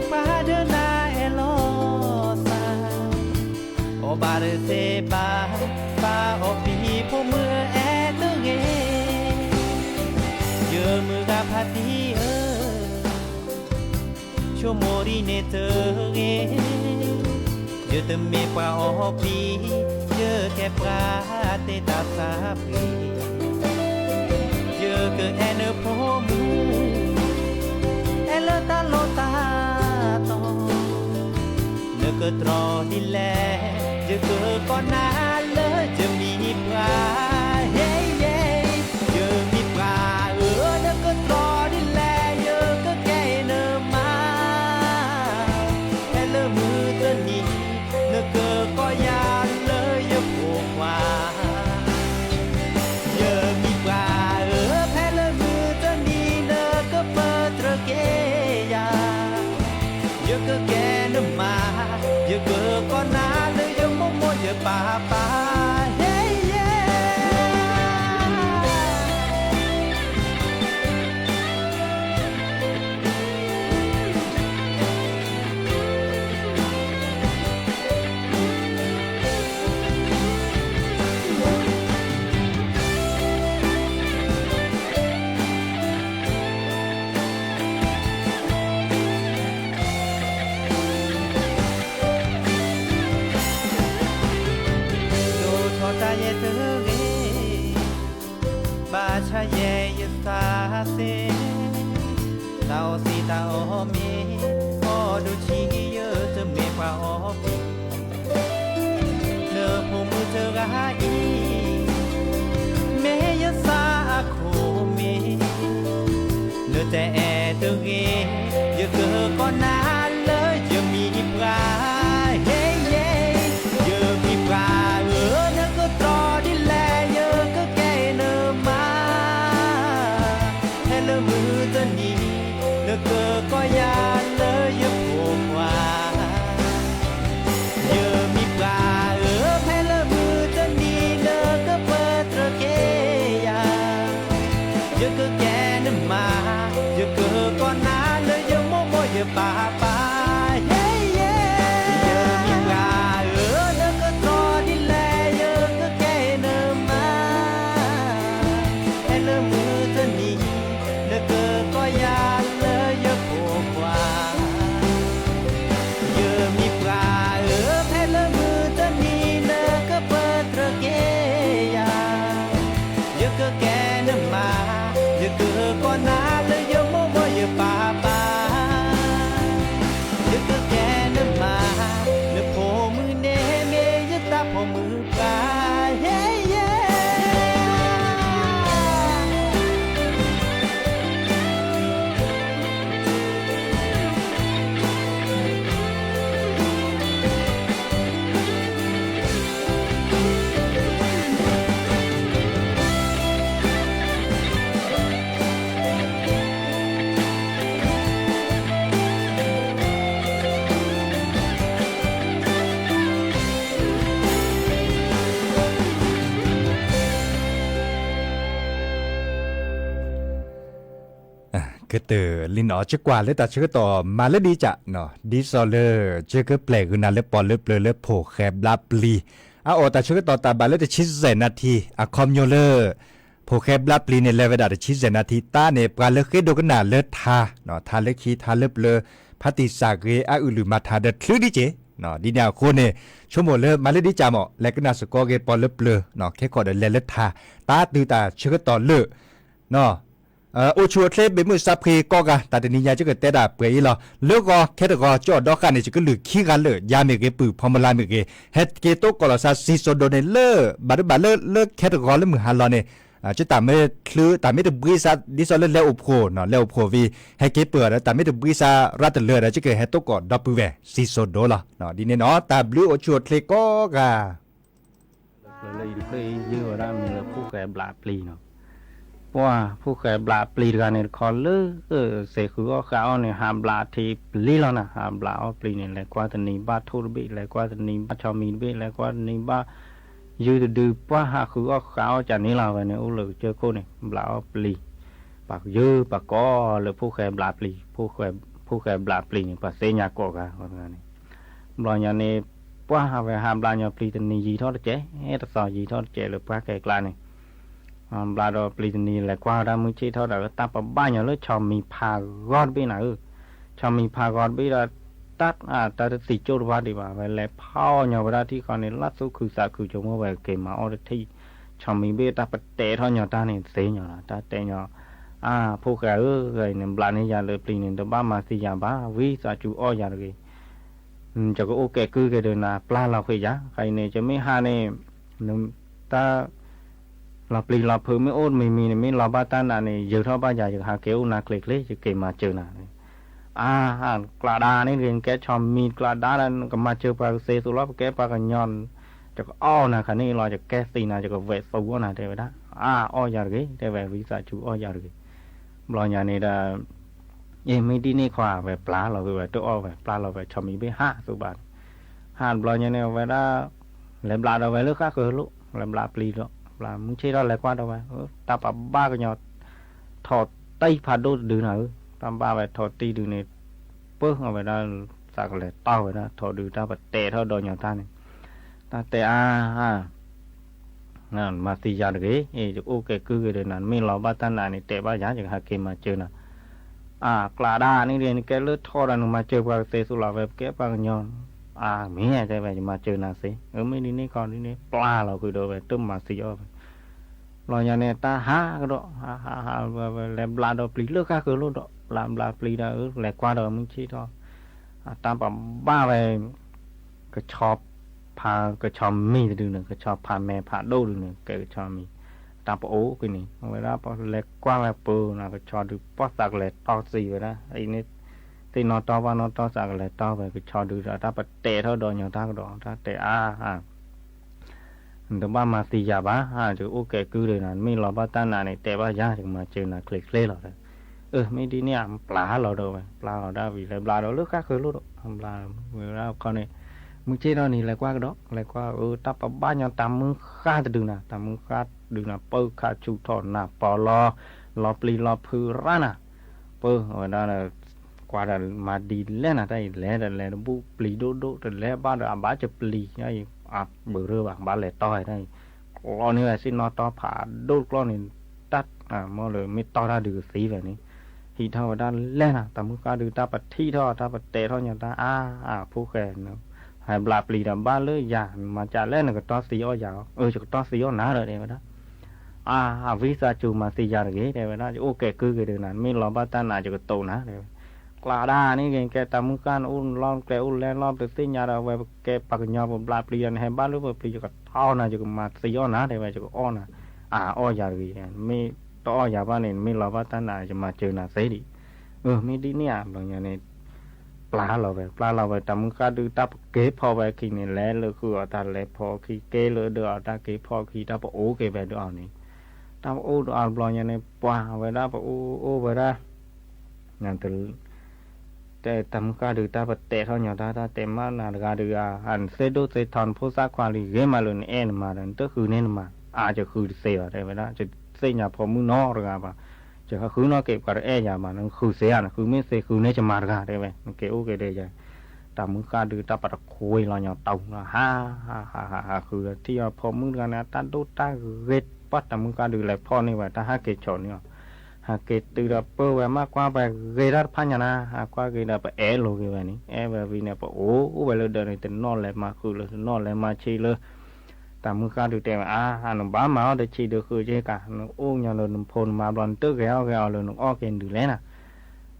ပှၤဒိးနၤအဲၣ်လီၤသး, အီၣ်ဘၣ်တသ့ဘၣ်, ပၢ်အီၣ်ပံၤဖိမုၣ်အဲၣ်တဂ့ၤ, ယမုၢ်ဂၤဖါတံၢ်ဧၢ ဆိကမိၣ်ဒ်န့ၣ်တဂ့ၤ, ယတမ့ၢ်ပှၤအီၣ်ပံၤ, ယကဲပှၤတ့တၢ်သးပှ့ၤ, ယကအဲၣ်နဖိမုၣ်, အဲၣ်လၢတၢ်လီၢ်တၢ်တီ, နကတြီဒ်လဲၣ်, ယကကိးနၤလၢယမံၤပှၤ, ဟဲယဲ, ယမံၤပှၤဧၢ နကတြီဒ်လဲၣ်, ယကကဲနမါ, ဖဲလၢမုၢ်တနံၤ, နကကိးယၤလၢယဖိခွါ, ယမံၤပှၤဧၢ ဖဲလၢမုၢ်တနံၤ နကပတြၢၤက့ၤယၤ, ယကကဲနမါ, ယကကိးနၤလၢယမိၢ်မိၢ်ယပၢ်ပၢ်, ဟဲယဲ. ဒိၣ်ထီၣ်တၢ်ယဲၢ်တဂ့ၤ, ဘၣ်ဆၣ်ယဲၢ်ယသးသ့, တၢ်အီၣ်သံတၢ်အီၣ်မ့ၤ, အီၣ်ဒိၣ်ဆံးယတမ့ၢ်ပှၤအီၣ်ပံၤ, နဖိမုၣ်တဂၤအံၤ, မ့ၢ်ယသးအခိၣ်မ့ၢ်, နတအဲၣ်တဂ့ၤ, ယကကိးနၤလၢယမံၤပှၤ, ဟဲယဲ, ယမံၤပှၤဧၢ နကတြီဒ်လဲၣ် ယကကဲနမါ, ဖဲလၢမုၢ်တနံၤ နကကိးယၤလၢယဖိခွါ, ယမံၤပှၤဧၢ ဖဲလၢမုၢ်တနံၤ နကပတြၢၤက့ၤယၤ, ယကကဲနမါ, ယကကိးနၤလၢယမိၢ်မိၢ်ယပၢ်ပၢ်, ဟဲယဲ, ယမံၤပှၤဧၢ နကတြီဒ်လဲၣ် ယကကဲနမါ, ဖဲလၢမုၢ်တနံၤ နကကိးယၤလၢယဖိခွါ, ယမံၤပှၤဧၢ ဖဲလၢမုၢ်တနံၤ နကပတြၢၤက့ၤယၤ, ယကကဲနမါ, ယကကိးနၤလၢယမိၢ်မိၢ်ယပၢ်ပၢ်, ယကကဲနမါ, နဖိမုၣ်န့ၣ်မ့ၢ်ယသးဖိမုၣ်ပှၤ, ဟဲယဲ. ကတၢၢ်လံနီၤ ယကွၢ်လၢတၢ်ဆၢကတီၢ်မၤလၢဒ်ကးနီၤ ဒ်သိးလၢ ယကပျဲၢ်ဃုာ်နၤလၢပီၣ်လၢပျၢၤလၢဖိၣ်ဃဲဘျါပျံၤ အအိၣ်တၢ်ဆၢကတီၢ်တၢ်ဘၣ်လၢတဆံယဲၢ်နၣ်ထံ အခီပညီလၢ ဖိၣ်ဃဲဘျါပျံၤန့ၣ် လဲၤဝဲဒၣ်တဆံယဲၢ်နၣ်ထံ တၢ်န့ၣ် ပှၤလၢဃ့ဒိကနၣ်လၢထါ ထါလၢခံ ထါလၢပျၢၤ ဖါတံၢ်စၢ်ဂ့ၤ အအုၣ်လုၢ်မၤထါဒီးချုးဒ်က့ၤ ဒ်န့ၣ်အဃိန့ၣ် ဆိကမိၣ်လၢမၤလၢဒ်ကးမး လဲၤကနၣ်စ့ၢ်ကီးဂ့ၤပီၣ်လၢပျၢၤ ခဲခီဒီးလဲၤလၢထါ တၢ်တုၤတၢ်ဆၢကတီၢ်လၢ အိၣ်ဆူၣ်အိၣ်ချ့ဘၣ်မုာ်စးဖှံကိးဂၤ တၢ်တနံၤညါ ယကတဲဒၣ်ပှဲၤအံၤလီၤ. လၢဂီၤခဲတဂီၤ ကၠီၣ်ဒီဃၣ်န့ၣ် ယကလုၢ်ခံဂၤလၢာ် ယၤမ့ၢ်ဂ့ၤ ပုၢ်ဖီမလါမ့ၢ်ဂ့ၤ ဟဲက့ၤတိကိးလီၤစါ စံၣ်စိၤဒိၣ်န့ၣ်လၢ ဘၣ်ဒိဘၣ်လၢ လၢခဲတဂီၤလၢမုၢ်ဟါလီၤန့ၣ် ယတၢ်မ့ၢ်ချုး တၢ်မ့ၢ်တဘှံးစါ ဒ်သိးလၢလဲၤအိၣ်ဖှိၣ် လဲၤအိၣ်ဖှိၣ်ဝံၤ ဟဲက့ၤပၢၢ်ဒီး တၢ်မ့ၢ်တဘှံးစါရၤတလၢာ်ဒီး ယကဟဲတိကိးဒီပုၢ်ဝဲၢ် စံၣ်စိၤဒိၣ်လီၤ. ဒ်န့ၣ်နီၤ တၢ်ဘျုးအိၣ်ဆူၣ်အိၣ်ချ့ကိးဂၤ လၢယတဖျၢၣ်အံၤ ယဝဲဒၣ်မ့ၢ်လၢဖိၣ်ဃဲဘျါပျံၤနီၤ, ပှၢ်ဖိၣ်ဃဲဘျးပျံၤတဂၤန့ၣ်တခီလၢ စဲးဃုအီၣ်ဃးအီၣ်န့ၣ် ဟးဘျးထံပျံၤလီၤနၤ, ဟးဘျးအီၣ်ပျံၤန့ၣ် လဲၤကွၢ်တနံၤဘၣ်ထိၣ်တဘ့ၣ်, လဲၤကွၢ်တနံၤဘၣ်ဆီမံၤတဘ့ၣ်, လဲၤကွၢ်တနံၤဘၣ် ယုၢ်တဒု ပှၢ်ဟးဃုအီၣ်ဃးအီၣ်ကန့ၣ်လီၤ. ဝဲန့ၣ်အိၣ်လၢကစၢၢ်ခိၣ်န့ၣ် ဘျးအီၣ်ပျံၤ ပာ်ယၢပာ်ကီလၢဖိၣ်ဃဲဘျးပျံၤ, ဖိၣ်ဃဲဘျးပျံၤန့ၣ် ပှၤသ့ၣ်ညါကိးဂၤဂၤန့ၣ်, ဘျီညါန့ၣ် ပှၢ်ဟးဝဲဟးဘျးညီပျံၤတနံၤယံာ်ထီၣ်တကဲး, တသီယံာ်ထီၣ်တကဲးလၢပှၢ်ခဲကျါန့ၣ် ဘျးဒီးပျံၤတနံၤ လဲၤကွၢ်ဝဲဒၣ်မုၢ်ဆ့ၣ်ထီၣ်ဒီး တၢ်ပဘၣ်ညီလၢဆီမံၤဖးဂီၤတဘ့ၣ်နၤဧၢ, ဆီမံၤဖးဂီၤတဘ့ၣ်ဒီး တၢ် တၢ်တသံကၠိၣ်တဘၣ်ဒံးဘၣ်, ဝဲလဲၤဖီၣ်ညီဝဲဒၣ်ထံၣ်ဃီန့ၣ် လၢသူၣ်ခုသးခု ဆိကမိၣ်ဝဲက့ၤမၤအီၣ်တထံၣ်, ဆီမံၤဘ့ၣ်တၢ်ပတဲာ်ထီၣ်ညီတၢ်န့ၣ် သ့ညီလီၤ, တၢ်တဲညီ အါ ဖိၣ်ဃဲဧၢ, ဂၤအံၤန့ၣ် ဘျးန့ၢ်ယၤလၢပျံၤန့ၣ် တဘၣ်မၤသံယၤဘၣ်, ဝံသးစူၤအီၣ်ယၤတဂ့ၤ, ယကအိၣ်ကဲကုၢ်က့ၤဒီးနၤ ပျၢ်လီၤဃ့ယၤ, ဂၤအံၤန့ၣ် ယမ့ၢ်ဟးန့ၣ် တၢ် လီၤပျံၤလီၤဖုးမ့ၢ်အိၣ်တမံၤမံၤန့ၣ် မ့ၢ်လီၤဘၣ်တၢ်နာ်န့ၣ် ယၢၤထီၣ်ဘၣ်ယၤ ယကဟးက့ၤအိၣ်နၤချ့ချ့ ယက့ၤမၤစၢၤနၤ, အါ ကျးဒါန့ၣ်တဂ့ၤ နကဲဆီမံၤကျးဒါဒီး နကမၤစၢၤပှၤကသ့သိးလီၤ ပကဲပှၤကညီ ယကအီၣ်နၤခါန့ၣ်လီၤ, ယကဲသံနၤ ယကဝဲးသူအီၣ်နၤ တဲဝဲဒၣ်, အါ အီၣ်ယၤတဂ့ၤ တဲဝဲ ဝံသးစူၤအီၣ်ယၤတဂ့ၤ, ဘျီညါန့ၣ်ဒီး အ့ မ့ၢ်ဒ်န့ၣ်ခီ ဝဲပျၢ်လီၤဃုာ်ဝဲ တအီၣ်ဝဲ ပျၢ်လီၤဝဲ ဆီမံၤဘ့ၣ်ဟးသူဘၣ်န့ၣ်, ဟးတဘျီညါန့ၣ် အဝဲဒၣ် လဲၤဘျးဒီးဝဲလၢဃၣ်ဃၢၤလိၤ လဲၤဘျးပျံၤဒီး ဘျးမုၢ်ဆ့ၣ်ထီၣ်လဲၤကွၢ်ဒီးဝဲ တၢ်ပဘၣ်ကညီ ထိးတံၢ်ဖးဒိၣ်တဒုနၤဧၢ, တၢ်ဘၣ်ဝဲထိးတံၢ်ဒုန့ၣ် ပၢၢ်အဝဲဒၣ် သးကလဲၤတီၢ်ဝဲဒၣ် ထိးဒုတၢ်ပတဲာ်ထီၣ်ဒီးညီတၢ်န့ၣ်, တၢ်တဲအါ မၤသံယၤတဂ့ၤ, ယအိၣ်ကဲကုၢ်က့ၤဒီးနၤ နမ့ၢ်လီၤဘၣ်တၢ်နာ်န့ၣ် တဲဘၣ်ယၤ ယကဟးက့ၤမၤစၢၤနၤ, အါ ကျးဒါန့ၣ်ဒီး နကဲလၢထိးဒီး နမၤစၢၤပှၤကသ့သိးလီၤ ဝဲပကဲပှၤကညီ, အါ မ့ၢ်တဲဝဲ ယမၤစၢၤနၤသ့, အမ့ၢ်ဒ်န့ၣ်ခီဒ်န့ၣ် ပျၢ်လီၤဃုာ်ဒီးဝဲ တမၤသံအီၣ်ဝဲ ဘျီညါန့ၣ် တၢ်ဟးကဒီး ဟးဟးဟးဝဲ လဲၤဘျးဒီးပျံၤလၢဃၣ်ဃၢၤလိၤဒီး ဘျးဘျးပျံၤဒီး လဲၤကွၢ်ဒီးမုၢ်ဆ့ၣ်ထီၣ်, တၢ်ပဘၣ်ဝဲ ကဆီဖး ကဆီမံၤတဒုန့ၣ် ကဆီဖးမဲာ်ဖးဒိၣ်ဒုန့ၣ် ကဲကဆီမံၤ, တၢ်ပအိၣ်က့ၤန့ၣ် အဝဲဒၣ်လဲၤကွၢ်ဝဲပၢၤနၤ ကဆီဒု ပှၢ်သးကလဲၤတီၢ်သံဝဲဒၣ် အံၤန့ၣ် သ့ၣ်နီၣ်တီပှၢ်နီၣ်တီသးကလဲၤတီၢ်ဝဲ ကဆီဒုဒီး တၢ်ပတဲာ်ထီၣ်ဒီးညီတၢ်ကဒီး တၢ်တဲအါ နတဘၣ်မၤသံယၤဘၣ်, ယအိၣ်ကဲကုၢ်ဒီးနၤ နမ့ၢ်လီၤဘၣ်တၢ်နာ်န့ၣ် တဲဘၣ်ယၤ ယကမၤစၢၤနၤချ့ချ့လီၤဒီး, အမ့ၢ်ဒ်န့ၣ်ဧါ ပျၢ်လီၤဒီးဝဲ ပျၢ်လီၤဒၣ်ဝံၤ လဲၤဘျးဒီးလၢဃၣ်ဃၢၤလိၤဒီး ဘျးဝဲဒၣ်ခီန့ၣ်, မုၢ်ဆ့ၣ်ထီၣ်န့ၣ် လဲၤကွၢ်ကဒီး လဲၤကွၢ်အၢ တၢ်ပဘၣ်ညီတၢ်မုၢ်ဃၢ်တဒုနၤ တၢ်မုၢ်ဃၢ်ဒုနၤ ပၢၢ်ခးဆူၣ်ထီၣ်နၢ်ပီလီၤ လီၤပျံၤလီၤဖုးရၣ်နၤ, ပၢၢ်အဝဲဒၣ် ကွၢ်ဒီးမၤဒ်လဲၣ်နၤ တၢ်အံၤလဲၤဒီးလဲၤတဘူၣ်ပျံၤဒိၣ်ဒိၣ် တလဲၤဘၣ်ဒီးအဘၣ်ကပျံၤ အဘၢၣ်ရၢဘၣ် ဘၣ်လဲၤတီၢ်တၢ်အံၤ, ကျီန့ၢ်ဝဲသ့ၣ်နီၣ်တီဖးဒိၣ်ကျီန့ၣ်, တၢ် မ့ၢ်လၢမ့ၢ်တီၢ်တၢ်ဒုးကသံဝဲန့ၣ်, ဟံးထီၣ်ဝဲဒၣ်လဲၣ်နၤ တၢ်မုၢ်ဃၢ်ဒုးတၢ်ပထံၣ်ထီၣ် တၢ်ပတဲာ်ထီၣ်ညီတၢ်အါ, အဖိၣ်ဃဲ ဟဲဘျးပျံၤဒီးဘၣ်လၢယၤ နမၤကလဲၣ် နကတီၢ်သံအီၣ်ယၤ, အၢ ယကတီၢ်သံအီၣ်နၤဒီး တဲဝဲဒၣ် အါ ဝံသးစူၤမၤသံယၤတဂ့ၤ တဲဝဲဒၣ် ယအိၣ်ကဲကုၢ်က့ၤဒီးနၤ နမ့ၢ်လီၤဘၣ်တၢ်နာ် ယကတိၤနၤ တဲဝဲ, ကျးဒါန့ၣ်ဂ့ၤ ကဲတၢ်မုၢ်ဃၢ် နအိၣ်လီၤကျဲအိၣ်လဲလီၤ ပသ့ၣ်ညါဒီး အဝဲပကဲပှၤကညီပဘျးပျံၤဒီး နဟဲဘၣ်လၢပပျံၤ ယကတီၢ်နၤ ယကမၤသံအီၣ်နၤ တဲဝဲ ယကအီၣ်နၤ, အါ အီၣ်ယၤတဂ့ၤ နမ့ၢ်တအီၣ်ယၤဘၣ်န့ၣ် နမ့ၢ်လီၤဘၣ်တၢ်နာ် ယမၤစၢၤနၤသ့ဒံး, အၢ မ့ၢ်ဒ်န့ၣ်ဧါ ဘျီညါန့ၣ် ပျၢ်လီၤဝဲ ပျၢ်လီၤဝဲ တၢ်မုၢ်ဃၢ်ဒုးတၢ်ပကဲဖီဝဲအခံန့ၣ် လဲၤလၢဃုာ်အီၤတၢ်လဲၤဖီအခံ ကဲလၢဒီးအီၤတၢ်ကဲဖီအခံ တၢ်ပအိၣ်က့ၤဝဲဒီးအီၤန့ၣ်, တၢ်ပအိၣ်ဒီးအီၤတဘျီညါန့ၣ် ပှၤဝဲဒၣ်ပအိၣ်အိၣ်ဝဲဒၣ် တၢ်မုၢ်ဃၢ်ဒုးတၢ်ပတဲာ်ထီၣ်ညီတၢ် တၢ်တဲမးနၤတဂၤဒုး အါ နသ့ဒိၣ်သ့ထီ နဖိသၣ်ခွါလံ ဂ့ၤမးလၢနအဲၣ်နမါဒီး နတဃုန့ၢ်နမါ အါ ယဃုတသ့ဘၣ် တဲဝဲဒၣ် ယသ့ၣ်ညါဖိမုၣ်နီတဂၤဘၣ်, ယဃုနီၣ်က့ၤပှၤတအဲၣ်ယၤဘၣ် နဃုသ့ဧါ နဃုမ့ၢ်သ့ဃုန့ၢ်ယမါတဂၤ တဲဝဲ နက့ၤအိၣ်က့ၤဒီးယၤ, တၢ်မုၢ်ဃၢ်ဒုးတၢ်ပတခွ့လီၤညီတၢ် ဟး ဟး ဟး ဟးဃုဒီး ထံၣ်အီၤဖိမုၣ်တဂၤန့ၣ် အတၢ်ဒိၣ်တၢ်ဂ့ၤ ပှၢ်တၢ်မုၢ်ဃၢ်ဒုးလဲၤဖီၣ်န့ၢ်ဝဲ တၢ်ဟးက့ၤဆိးန့ၢ်အီၤ ဟးက့ၤတုၤဒီးပၢဝဲ မ့ၢ်ကွၢ်ပှၤဂ့ၤတၢ်တဖၣ်ညါနၤ ဟးကွၢ်က့ၤဒီးပအဲၣ်လိာ်က့ၤဝဲန့ၣ် အဲၣ်ဝဲဝံၤန့ၣ် ပအိၣ်အိၣ်ဝဲလၢဒၢးန့ၣ် တနီၣ်လဲၤမၤဃုာ်လၢ တနီၣ်လဲၤမၤဆံးလၢ တၢ်မုၢ်ဃၢ်ဒုးတဲဝဲ အါ နဘၣ်မၤအီၣ်တဆံးဒုးဃုာ်က့ၤကး နအိၣ်ညီလၢနဖိနမါဘျီ နတဂဲၤအီၣ်ဂဲၤအီၤလၢနအီၣ်က့ၤဒုးလဲၣ်နၤ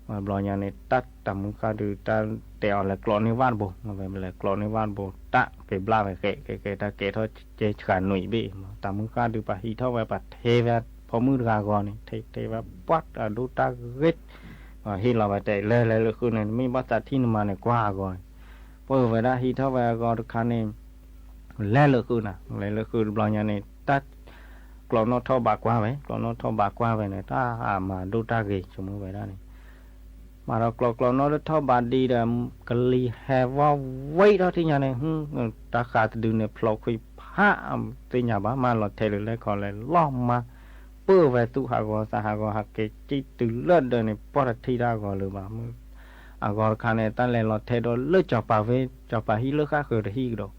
ဝဲဘျီညါန့ၣ် တၢ်တၢ်မုၢ်ဃၢ်ဒုး တၢ်တဲအီၤလဲၤကျိးန့ၢ်ဝၣ်တဘိ ဝဲလဲၤကျိးန့ၢ်ဝၣ်တဘိ တၢ်က့ၤဘျၣ်ဝဲ ကဲကဲကဲ တၢ်ကဲထီၣ်ကဲဆှၤနွံဘ့ၣ် တၢ်မုၢ်ဃၢ်ဒုး ပှၤဟံးထီၣ်ဝဲ ပှၤထဲဝဲ ဖိမုၣ်တဂၤဂီၤန့ၣ် ထဲထဲဝဲ ပှၢ်တၢ်ဒိၣ်တၢ်ဂ့ၤ ဟ့ၣ်လီၤဝဲတဲ လဲၤလဲၤလၢဃုာ်န့ၣ် နမ့ၢ်ဘၣ်သးထံၣ်နမါန့ၣ် ကွၢ်အဂီၤန့ၣ် ပှၤဝဲဒၣ်ဟံးထီၣ်ဝဲအဂီၤတခါန့ၣ် လဲၤလၢဃုာ်နၤ လဲၤလၢဃုာ်တဘျီညါန့ၣ် တၢ် ကျီၢ်နီၣ်ထီၣ်ဘးကွၢ်ဝဲ, ကျီၢ်နီၣ်ထီၣ်ဘးကွၢ်ဝဲန့ၣ် တၢ်မၤဒိၣ်တၢ်ဂ့ၤ ဆိကမိၣ်ဝဲဒၣ်န့ၣ်, မၤဒီးကျီၢ်ကျီၢ်နီၣ်ထီၣ်ဘးဒံးဒီး ကလံၤဟဲဝီဝံၤထီၣ်ထံၣ်ညါန့ၣ်, တၢ်ဃးတဒုန့ၣ် ဖျိးခွံဖး သ့ၣ်ညါဘၣ် မၤလီၤထဲးလၢလဲၣ်ခီလဲၣ် လီၤမၤ ပၢၢ်ဝဲသူၣ်ဟးဂီၤသးဟးဂီၤ ဟးက့ၤစံၣ်တုၤလၢဒၢးန့ၣ် ပှၢ်တထံၣ်တၢ်ဂီၤလၢၤဘၣ်မုၢ်, အဂီၤတခါန့ၣ် တၢ်လဲၤလီၤထဲးဒီးလၢစီၤပၤဝ့ၢ်, စီၤပၤဟံၣ်လၢဃၣ်ဃၢၤတဟံၣ်ကဒီး,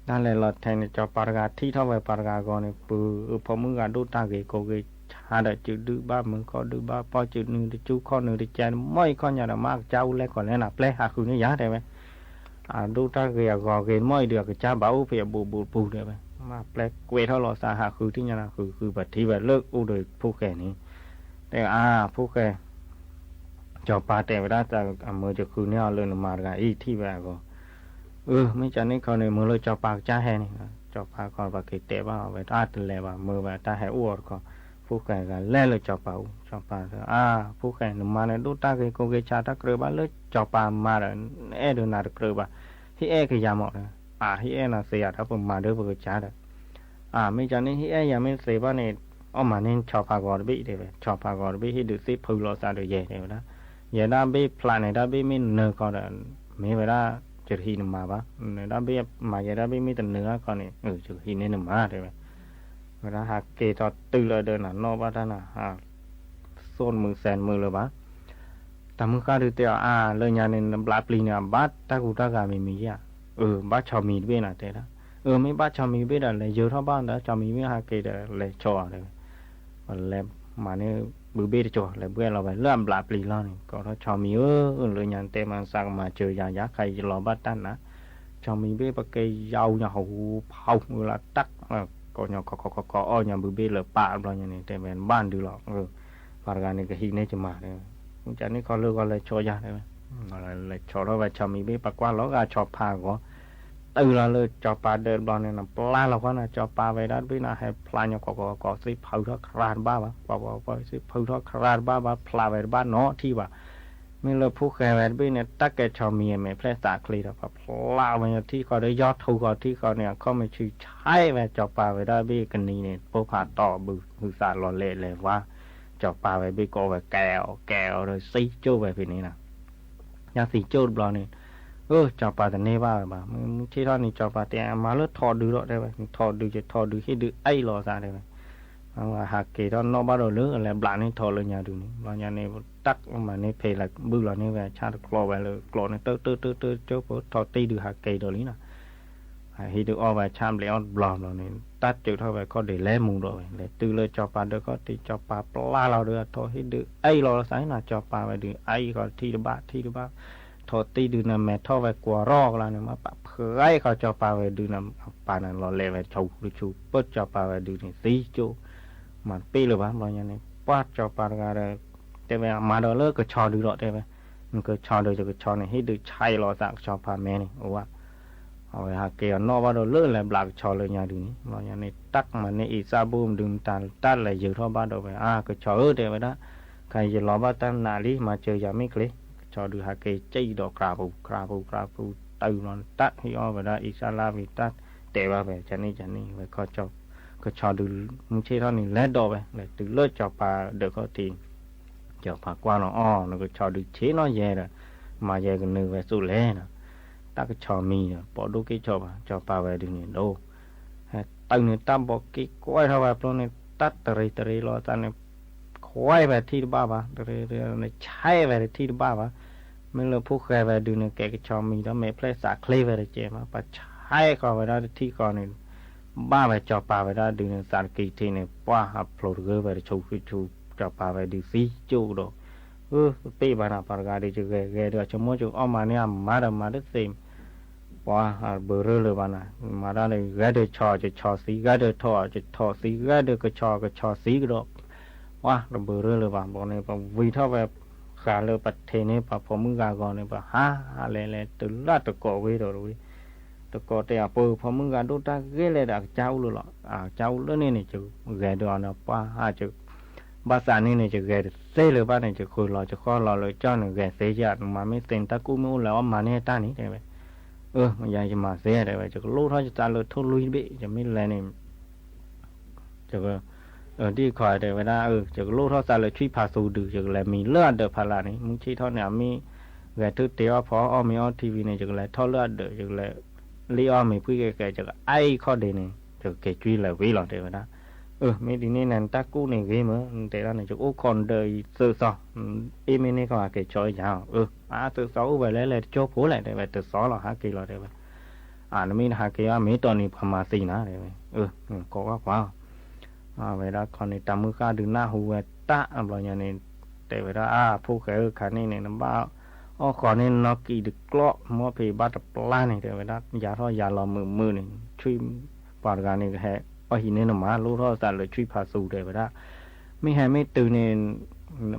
တၢ်လဲၤလီၤထဲးန့ၣ် စီၤပၤတဂၤထံၣ်ထီၣ်ဝဲပှၤတဂၤအဂီၤန့ၣ် ပုၢ်ဖိမုၣ်ဂၤဒိၣ်တၢ်ဂ့ၤ ကိးဂ့ၤဆါဒီး စုဒုၣ်ဘၣ်မုၢ်ခီၣ်ဒုၣ်ဘၣ်ပီၢ် စုနုၤတစုခီၣ်နုၤတကဲ မီၢ်အံၤခီၣ်ညါဒီး မ့ၢ်အကစၢ်အိၣ်လဲၣ်ခီလဲၣ်နၤ ပျဲဟးဃုာ်န့ၢ်ယၤတဲဝဲ အဒိၣ်တၢ်ဂ့ၤအဂီၤဂ့ၤ မီၢ်အံၤဒီး အကစၢ်ဘၣ်အိၣ်ဖဲအဘူးဘူးတပူၤတဲဝဲ, မ့ၢ်ပျဲကွဲးထီၣ်လီၤသးဟးဃုာ်ထံၣ်ညါနၤ ဃုာ်ဃုာ်ပထံၣ်ဝဲလၢအိၣ်ဒီးဖိၣ်ဃဲန့ၣ်, တဲအါ ဖိၣ်ဃဲ စီၤပၤတဲဝဲဒၣ် အမၢယဃုာ်န့ၢ်အီၤလၢနမါတဂၤအံၤထံၣ်ဝဲအဂီၢ်, အၢ မ့ၢ်ကန့ၣ်ခီန့ၣ် မၢလၢစီၤပၤကစၢ်ဟဲန့ၣ်, စီၤပၤခီပက့ၤတဲဘၣ်အီၤဝဲ တၢ်တလဲၤဘၣ် မၢဝဲတၢ်ဟဲအိၣ်အီၤတခီ, ဖိၣ်ဃဲတဂၤလဲၤလၢစီၤပၤအူ, စီၤပၤတဲ အါ ဖိၣ်ဃဲ နမါန့ၣ်ဒိၣ်တၢ်ဂ့ၤကိးဂ့ၤဆါတၢ်ကြၢးဘၣ်လၢစီၤပၤမါဒီး နအဲၣ်ဒိးနၤတကြၢးဘၣ်, ဟ့ၣ်အဲၣ်ကယၤမးဒီး, အါ ဟ့ၣ်အဲၣ်နၤသ့ဧါ ဒီးပမၤဒၢပကစၢ်ဒီး အါ မ့ၢ်ကန့ၣ် ဟ့ၣ်အဲၣ်ယၤမ့ၢ်သ့ဘၣ်န့ၣ် အီၣ်မၤန့ၢ်ဆီဖါဂီၤတဘ့ၣ်တဲဝဲ, ဆီဖါဂီၤတဘ့ၣ် ဟ့ၣ်ဒုးသ့ၣ်ဖုလီၤသးဒီးယဲတဲဝဲဒၣ်, ယဲဒၣ်ဘ့ၣ်ဖျးန့ၣ် ဒၣ်ဘ့ၣ်မ့ၢ်နၢၤခီဒီး မ့ၢ်ဝဲဒၣ် ယတဟံးနမါဘၣ်, နဒၣ်ဘ့ၣ်မၤယဲဒၣ်ဘ့ၣ်မ့ၢ်တနၢၤခီန့ၣ် ယကဟံးန့ၢ်နမါတဲဝဲ, ဝဲဒၣ်ဟးက့ၤထီၣ်တုၤလၢဒီးနၤနီၣ်ဘၣ်တၢ်နၤ သိၣ်တမုာ်သဲတမုာ်လၢၤဘၣ်, တၢ်မုၢ်ဃၢ်ဒုးတဲအီၤ အါ လၢညါန့ၣ် နဘျးပျံၤန့ၣ် အဘၣ်တၢ်ကူတၢ်ဂၤမံၤမံၤဧါ, အၢ ဘၣ်ဆီမံၤတဘ့ၣ်နၤတဲဒၣ်, အၢ မ့ၢ်ဘၣ်ဆီမံၤတဘ့ၣ်ဒီး လဲၤယၢၤထီၣ်ဘၣ်ဒီး ဆီမံၤဘ့ၣ်ဟးက့ၤဒီး လဲၤဆီအီၤတဲဝဲ, လဲၤမၤန့ၢ်ဘုဘ့ၣ်တကီၤ လဲၤဘှဲၣ်လီၤဝဲလၢအဘျးပျံၤလီၤန့ၣ် ကိးထီၣ်ဆီမံၤဧၢ, လၢညါနတဲမၤသးကမၤစၢၤယၤ ယၤခါယလီၤဘၣ်တၢ်နၤ, ဆီမံၤဘ့ၣ်ပက့ၤယၤအူညါဟူဖးဝဲလၢတၢ် ကိးညီခီခီခီခီအီၣ်ညါဘုဘ့ၣ်လၢပာ်ဘျီညါန့ၣ် တဲဝဲဘၣ်ဒုလီၤ, ပှၤတဂၤန့ၣ်ကဟံးန့ၢ်ကမၤတဲဝဲ, မ့ၢ်ကန့ၣ်ခီလၢဂီၤလဲၤဆီယၤတဲဝဲ, လဲၤဆီထီၣ်ဝဲဆီမံၤဘ့ၣ် ပကွၢ်လီၤဂာ်ဆီဖါဂီၤ တုၤလီၤလၢစီၤပၤဒၢးတဘျီန့ၣ် နပျၢ်လီၤကွၢ်နၤ စီၤပၤဝဲဒၣ်တဘ့ၣ်နၤ ဟဲဖျါညီကိးကိးကိး သ့ၣ်ဖုထီၣ်ခရါတဘၣ်ဘၣ်, ပှၤပှၤပှၤသ့ၣ်ဖုထီၣ်ခရါတဘၣ်ဘၣ် ဖျါဝဲတဘၣ်နီတထံၣ်ဘၣ်, မ့ၢ်လၢဖိၣ်ဃဲဝဲတဘ့ၣ်န့ၣ် တၢ်ကဲဆီမံၤအမဲာ်ဖျဲၣ်သးချ့ဒီး ပှၤဖျါဝဲထံၣ်ဃီဒီး ယီၢ်ထူဃီထံၣ်ဃီန့ၣ် အခီၣ်မ့ၢ်ဆူၣ်ဆဲးဝဲ စီၤပၤဝဲဒၣ်ဘ့ၣ်ကနံၤန့ၣ် ပိၢ်ဖးတီၢ်ဘုဟုသးလီၤလဲၤလဲၤဝါ, စီၤပၤဝဲဘ့ၣ်ကိးဝဲကဲအီၤကဲအီၤဒီးသံကၠိၣ်ဝဲဖဲန့ၣ်လီၤ ညါသံကၠိၣ်တဘျီန့ၣ်, အၢ စီၤပၤတန့ၢ်ဘၣ်ဝဲဘၣ်, မုၢ်ဆ့ၣ်ထီၣ်န့ၣ် စီၤပၤတဲ မၤလၢထိးဒုးဒီးတဲဝဲ, ထိးဒုး ယထိးဒုး ဟ့ၣ်ဒုးအံၣ်လီၤသးတဲဝဲ, ဟးက့ၤထီၣ်နီၣ်ဘၣ်ဒီးလၢလဲၤဘျးန့ၢ်ထိးလၢညါဒုးန့ၣ် ဘျီညါန့ၣ် တၢ်မၤန့ၢ်ဖဲလဲၤဘုၣ်လီၤန့ၢ်ဝဲဆၣ်တကျီဝဲလၢကျီန့ၣ် တၢတၢတၢတၢကၠိဖိ ထိးတံၢ်ဒုးဟးက့ၤဒီးလံနီၤ ဟံးဒုးအီၣ်ဝဲဆၣ်ဘျဲးအီၣ်တဘျီဘျီန့ၣ် တၢ်စၢးထီၣ်ဝဲခီၣ်ဒ့လဲၤမူဒီးဝဲ လဲၤတုၤလၢစီၤပၤဒၢးခီၣ်ထံး စီၤပၤပျၢ်လီၤဒီးအထိး ဟ့ၣ်ဒုးအံၣ်လီၤသးနီၤ စီၤပၤဝဲဒုးအံၣ်ခီၣ်ထံးတဘၣ်ထံးတဘၣ် ထိးတံၢ်ဒုးန့ၣ် မဲာ်ထီၣ်ဝဲကွၢ်ရီၣ်ကလါန့ၣ် မ့ၢ်ပာ်ဖှဲးခီၣ်စီၤပၤဝဲဒုးန့ၣ် အပၢ်န့ၣ်လီၤလဲၤဝဲဆူတဆူ ပၢၢ်စီၤပၤဝဲဒုးန့ၣ် သံကၠိၣ် မၤတပ့ၢ်လၢၤဘၣ် ဘျီညါန့ၣ် ပှၢ်စီၤပၤတဂၤဒီး တဲဝဲမၤဒီးလၢကဆီဒုးဒီးတဲဝဲ နကဆီဒုး ယကဆီန့ၣ် ဟ့ၣ်ဒုးဆဲးလီၤသးကဆီဖးမဲန့ၣ် အိၣ်ဝဲ အဝဲဟးက့ၤအီၤနီၣ်ဘၣ်ဒီးလၢလဲၤဘျးကဆီလၢညါဒုးန့ၣ် ဘျီညါန့ၣ် တၢ်ကမၤန့ၢ်အံသၣ်ဘိမဒုးမတၤ တၢ်လဲၤယၢၤထီၣ်ဘၣ်ဒီးဝဲ အါ ကဆီဧၢ တဲဝဲဒၣ် ခဲအံၤယလီၤဘၣ်တၢ်နးလံ မၤစၢၤယၤမ့ၢ်ချ့ ကဆီဒုးဟးက့ၤစံၣ်ဒီးကြးပူၤ ကြးပူၤ ကြးပူၤ တုၤလီၤတၢ်ဟ့ၣ်အီၣ်ဝဲဒၣ်အံသၣ်လၢဝံၤ တၢ်တဲဘၣ်ဝဲ ကန့ၣ်ကန့ၣ်ဝဲ ကဆီဒုး မုၢ်ဆ့ၣ်ထီၣ်န့ၣ် လဲၤဒီးဝဲ လဲၤတုၤလၢစီၤပၤဒၢးခီၣ်ထံး စီၤပၤကွၢ်လီၤအီၤ နကဆီဒုးဆ့ၣ်နီၤယဲဒီး မၤယဲကနုာ်ဝဲသိးလဲၣ်နီၤ တၢ်ကဆီမံၤဒီး ပိာ်ဒိၣ်က့ၤဆီဘၣ် စီၤပၤဝဲဒုးန့ၣ်ဒီး ဟဲတုၤန့ၣ် တၢ်ဘီးက့ၤကွဲးထီၣ်ဝဲဖျိန့ၣ် တၢ်တရံးတရံးလီၤသးန့ၣ် ခွဲးဝဲတထံၣ်တဘၣ်ဘၣ် တရံးတရံးန့ၣ် ဆဲးဝဲတထံၣ်တဘၣ်ဘၣ် မ့ၢ်လၢဖိၣ်ဃဲဝဲဒုးန့ၣ် ကဲကဆီမံၤဒီး မဲာ်ဖျဲၣ်သးချ့ဝဲတကဲဘၣ် ပှၤဆဲးဃီၤဝဲဒၣ်တထံၣ်ဃီန့ၣ် ဘၣ်ဝဲစီၤပၤဝဲဒၣ်ဒုးန့ၣ် သးတကံၢ်ထံးန့ၣ် ပှၢ်ဟးဖျိးတဂၢၢ်ဝဲတဆူဆူ စီၤပၤဝဲဒုးသံကၠိၣ်ကဒီး အၢ ပ့ၢ်ဘၣ်နၤ ပှၤတဂၤဒီး ယဂဲၤဂဲၤဒီး ဆိကမိၣ်ဆိကအီၣ်မၤန့ၢ်အမါဒီးမၤတသ့ ပှၤဘၢရၢလၢၤဘၣ်နၤ မၤတၢ်ဒီး ဂဲၤဒီးဆီ ယဆီသံ ဂဲၤဒီးထိး ယထိးသံ ဂဲၤဒီးကဆီ ကဆီသံကဒီး ပှၤတဘၢရၢလၢၤဘၣ် ဘီန့ၣ် ပဝံၤထီၣ်ဝဲ ဃာ်လၢပထံးန့ၣ် ပှၤဖိမုၣ်ဂၤဂီၤန့ၣ် ပဟးလဲၤလဲၤတုၤလၢတကိးဝ့ၢ်ဒီးတဝ့ၢ် တကိးတဲအပှၤဖိမုၣ်ဂၤဒိၣ်တၢ်ဂ့ၤလဲၣ်ဒီး အကစၢ်အိၣ်လၢလီၤ အကစၢ်အိၣ်လၢန့ၣ်န့ၣ် ယဂဲၤဒီးအီၤန့ၣ် ပှၤဟး ဘၣ်သးန့ၣ်န့ၣ် ယဂဲၤတသ့လၢၤဘၣ်န့ၣ် ယဃုလီၤယဃီလီၤလၢကၠီန့ၣ် ဂဲၤသ့ယၤ နမၤမ့ၢ်သ့န့ၣ် တၢ်ကူၣ်မ့ၢ်အိၣ်လဲၤအီၣ်မၤန့ၢ်တၢ်န့ၣ် တဲဝဲ အၢ ယၤယမၤသ့ တဲဝဲ ယကလိၣ်ထီၣ်ယသးလၢထိၣ်လွံၢ်တဘ့ၣ် ယမ့ၢ်လဲၤန့ၣ် ယက ဒ်ခီတဲဝဲဒၣ် ယကလိၣ်ထီၣ်သးလၢဆွံၣ်ဖးသူဒုး ယကလဲၤမံၤလၢအဒၢးဖးလၢ်န့ၣ် မုၢ်ဆ့ၣ်ထီၣ်န့ၣ် အမ့ၢ်ဂဲၤထၢၣ်တဲအီၣ်ဖီအီၣ်မ့ၤအီထံဝံၤန့ၣ် ယကလဲၤထီၣ်လၢအဒၢး ယကလဲၤလ့အီၣ်မ့ၤဖှံကဲကဲ ယကအါအံၤခီၣ်ဒ့န့ၣ် ယကက့ၤကွံလၢၤဝံၤလီၤ တဲဝဲဒၣ်. အၢ မ့ၢ်ဒ်န့ၣ်န့ၣ် နတၢ်ကူၣ်န့ၣ်ဂ့ၤမး တဲဒၣ်န့ၣ် ယကအိၣ်ခိးနဒၢးအံၤသုးသီ အ့ၣ်မ့ၢ်န့ၢ်ခီဟးက့ၤဆီအယါအီၤ အၢ အသုးသီအိၣ်ဝဲလဲၣ်လဲၣ်တကၠိဖိလဲၣ် တဲဝဲ တသီလီၤ ဟးက့ၤလီၤ တဲဝဲ အၢ နမ့ၢ်တဟးက့ၤဘၣ် မ့ၢ်တီၢ်န့ၣ်ပှၤမၤသံနၤ တဲဝဲ အၢ ကိးကွၢ်ကွၢ် အဝဲဒၣ်ခီန့ၣ် တၢ်မုၢ်ဃၢ်ဒုးနၢ်ဟူဝဲတၢ်ဘျီညါန့ၣ် တဲဝဲဒၣ် အၢ ဖိၣ်ဃဲဧၢ ခါန့ၣ်န့ၣ် နဘၣ်အီၣ်ဃီန့ၢ်နီၢ်ကံၤတကျီၢ် မ့ၢ်ဖံးဘၣ်တပျၢ်န့ၣ် တဲဝဲဒၣ် ယၤထီၣ်ယၤလီၤမုာ်မုာ်န့ၣ် ဆွံၣ်ပှၤတဂၤန့ၣ် ကဟဲအီၣ်ဟံးန့ၢ်နမါ လိၣ်ထီၣ်သးလၢဆွံၣ်ဖးသူ တဲဝဲဒၣ် မ့ၢ်ဟဲမ့ၢ်တုၤန့ၣ်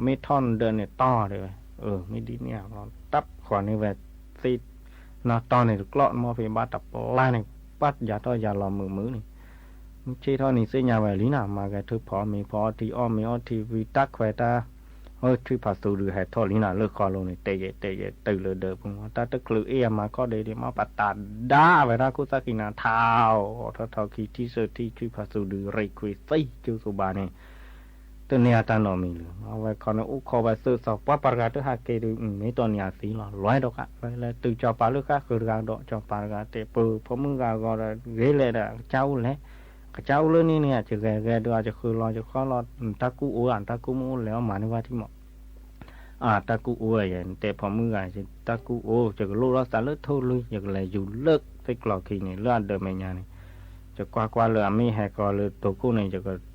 မ့ၢ်ထီၣ်နဒၢးန့ၣ်တီၢ် တဲဝဲ အၢ မ့ၢ်ဒ်န့ၣ် တၢ်ဃီန့ၢ်ဝဲသ့ၣ် နီၢ်တီၢ်န့ၣ်တကျီၢ် မ့ၢ်ဖံးဘၣ်တပျၢ်န့ၣ် ပှၤယၤထီၣ်ယၤလီၤမုာ်မုာ်န့ၣ် မုၢ်ဆ့ၣ်ထီၣ်န့ၣ်သ့ၣ်ညါဝဲလံနၤ မၤဂဲၤထၢၣ်ဖီမ့ၤဖီအီထံအီၣ်မ့ၤအီထံဝံၤ တၢ်ခွဲးတၢ် အၢ ဆွံၣ်ဖးသူဒုးဟဲထီၣ်လံနၤ လၢဃီလိၤန့ၣ် တဲယဲတဲယဲတုၤလၢဒၢးပူၤ တၢ်တချုးအ့ၣ်အမၤခီၣ်ဒ့ဒ့ မ့ၢ်ပတးဒါဝဲဒၣ်ခိၣ်သၣ်ခံနၤ ထးအီၤထီၣ်ထီၣ်ခံထံၣ်သၢထံၣ် ဆွံၣ်ဖးသူဒုးရ့ၣ်ခွံသံကၠိသူဘၣ်န့ၣ် တန့ၢ်အတၢ်နီတမံၤလၢၤ အဝဲခီန့ၣ်အိၣ်ခိးဝဲသုးသီ ပှၤပှၤတဂၤတဟးက့ၤဒုး မ့ၢ်တီၢ်န့ၢ်အသံလီၤ လွဲဒီးကး ဝဲလဲၤတုၤစီၤပၤလၢဃၣ်ဃုာ်တဂၤဒီး စီၤပၤတဂၤတဲ ပၢၤဖိမုၣ်ဂၤဂီၤဒီး ဂ့ၤလဲၣ်ဒီး ကစၢ်အိၣ်လဲၣ် ကစၢ်အိၣ်လၢန့ၣ်န့ၣ် ယဂဲၤဂဲၤဒီး ယဃုလီၤယဃီလီၤ တၢ်ကူၣ်အိၣ်ဧါ တၢ်ကူၣ်မ့ၢ်အိၣ်လဲၤအီၣ်မၤန့ၢ်ဝဲထံၣ်မး အၢ တၢ်ကူၣ်အိၣ်ဝဲယဲ နတဲဖိမုၣ်ဂၤ တၢ်ကူၣ်အိၣ် ယကလိၣ်ထီၣ်သးလၢထိၣ်လွံၢ် ယကလဲၤယူၤလၢသ့ၣ်ကျီၤခံန့ၣ် လၢအဒၢးမဲာ်ညါန့ၣ် ယကွၢ်ကွၢ်လၢအမ့ၢ်ဟဲကီၤလၢတိၤခိၣ်န့ၣ်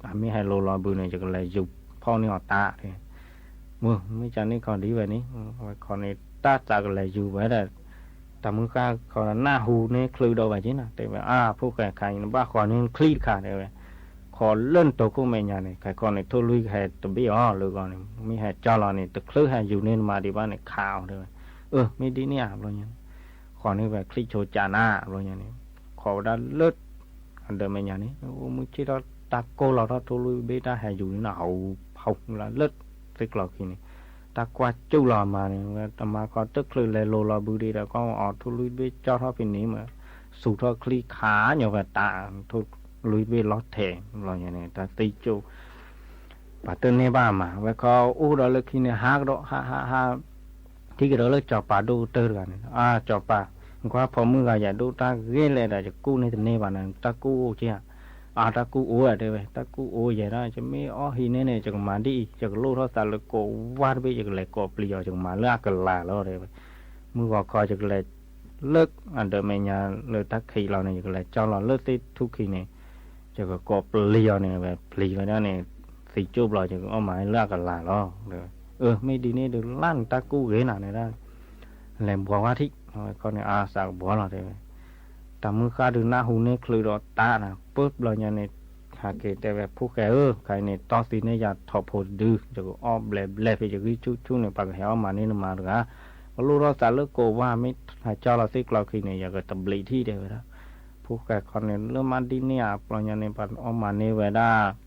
အမ့ၢ်ဟဲလိၤလီၤဘုန့ၣ် ယကလဲၤယူၤဖီၣ်န့ၢ်အီၤတၢ် မ့ၢ်ကန့ၣ်ခီဒ်ဝဲန့ၣ် အဝဲခီန့ၣ် တၢ်သးကလဲၤယူၤဝဲဒၣ် တၢ်မုၢ်ဃၢ်ခီနၢ်ဟူန့ၢ်ချုးဒီးဝဲက့ၤနၤ တဲဝဲ အၢ ဖိၣ်ဃဲခါအံၤ နဘၣ်ဃီန့ၢ်ချံတခါ တဲဝဲ ခီလၢနတိၤခိၣ်မဲာ်ညါန့ၣ် ခဲခီန့ၣ် ထိၣ်လွံၢ်ကဟဲတဘ့ၣ်အီၤလၢဂီၢ်န့ၣ် မ့ၢ်ဟဲကၠီလီၤန့ၣ် တချုးဟဲယူၤန့ၢ်နမၤဒံးဘၣ်န့ၣ် ခးအီၤ တဲဝဲ အၢ မ့ၢ်ဒ်န့ၣ်ဧါ ဘျီညါန့ၣ် ဃီန့ၢ်ဝဲချံဆိကးနၤ ဘျီညါန့ၣ် ခီဝဲဒၣ်လၢ အဒၢးမဲာ်ညါန့ၣ် အိၣ်မုၢ်ဆ့ၣ်ထီၣ်တၢ်ကိၢ်လီၤထီၣ်ထိၣ်လွံၢ်ဘ့ၣ်တၢ်ဟဲယူၤန့ၣ်နၤ ဟူဖီလၢသ့ၣ်ကျီၤခံန့ၣ် တၢ်ကွၢ်ကၠူၣ်လီၤအမၤန့ၣ် ဝဲတမၤခီတချုးလဲၤလိၤလီၤဘုဒံးဒီး ကီၢ်အီၤထိၣ်လွံၢ်ဘ့ၣ်ကၠီထီၣ်ဖဲန့ၣ်မး စူၤထီၣ်ချံခးညီဝဲတၢ် ထိၣ်လွံၢ်ဘ့ၣ်လီၤထဲး ဘျီညါန့ၣ် တၢ်သံကၠိ ပှၤတန့ၢ်ဘၣ်မး ဝဲခီအိၣ်ဒီးလၢခံန့ၣ် ဟးကဒီး ဟး ဟး ဟး ထံၣ်ကဒီးလၢစီၤပၤဒိၣ်ကတၢၢ်တဂၤန့ၣ် အၢ စီၤပၤ ကွၢ်ဖိမုၣ်ဂၤယၤဒိၣ်တၢ်ဂ့ၤလဲၣ်ဒီး ယကူၣ်န့ၢ်တန့ၢ်ဘၣ်န့ၣ် တၢ်ကူၣ်အိၣ်က့ဧါ အၢ တၢ်ကူၣ်အိၣ်ဧါ တဲဝဲ တၢ်ကူၣ်အိၣ်ယဲဒၣ် ယမ့ၢ်အီၣ်ဟံးန့ၢ်န့ၣ် ယကမၤဒ်အံၤ ယကလိၣ်ထီၣ်သးလၢကိးဝါတဘ့ၣ် ယကလဲၤကိးပျံၤအီၤ ယကမၤလၢအကလၤလီၤ တဲဝဲ မုၢ်ဂီၤခီယကလဲၤ လၢအဒၢးမဲာ်ညါလၢတၢ်ခံးလီၤန့ၣ် ယကလဲၤကၠီလီၤလၢသ့ၣ်ထူၣ်ခံန့ၣ် ယကကိးပျံၤအီၤန့ၣ် ဝဲပျံၤဝဲဒၣ်န့ၣ် သံကၠိၣ်ဘျီ ယကအီၣ်မၤလၢအကလၤလီၤ အၢ မ့ၢ်ဒ်န့ၣ်ဒုးလၢ်န့ၣ် တၢ်ကူၣ်ဂ့ၤနၤန့ၣ်ဒၣ် လဲၤဘှီဝါထံၣ် ခီန့ၣ် အၢ သးကဘှီလီၤ တဲဝဲ တၢ်မုၢ်ဃၢ်ဒုးနၢ်ဟူန့ၢ်ချုးဒီးတၢ်နၤ ပၢၢ်ဘျီညါန့ၣ် ဟးက့ၤတဲဝဲ ဖိၣ်ဃဲဧၢ ခါအံၤန့ၣ် တီၢ်သံန့ၢ်ယၤထိးဖိတဒု ယကအီၣ်ဘျဲးဘျဲးဖဲယဂံၢ်ဆူၣ်ဆူၣ်န့ၣ် ပှၤကဟဲအီၣ်မၤန့ၢ်နမၤတဂၤ ပလိၣ်ထီၣ်သးလၢကိးဝါ မ့ၢ်ဟဲကၠီလီၤသ့ၣ်ကျီၤခံန့ၣ် ယကတဘျံးထံၣ် တဲဝဲဒၣ် ဖိၣ်ဃဲခီန့ၣ် လၢမၤဒ်န့ၣ်အဘျီညါန့ၣ် ပှၤအီၣ်မၤန့ၢ်ဝဲဒၣ်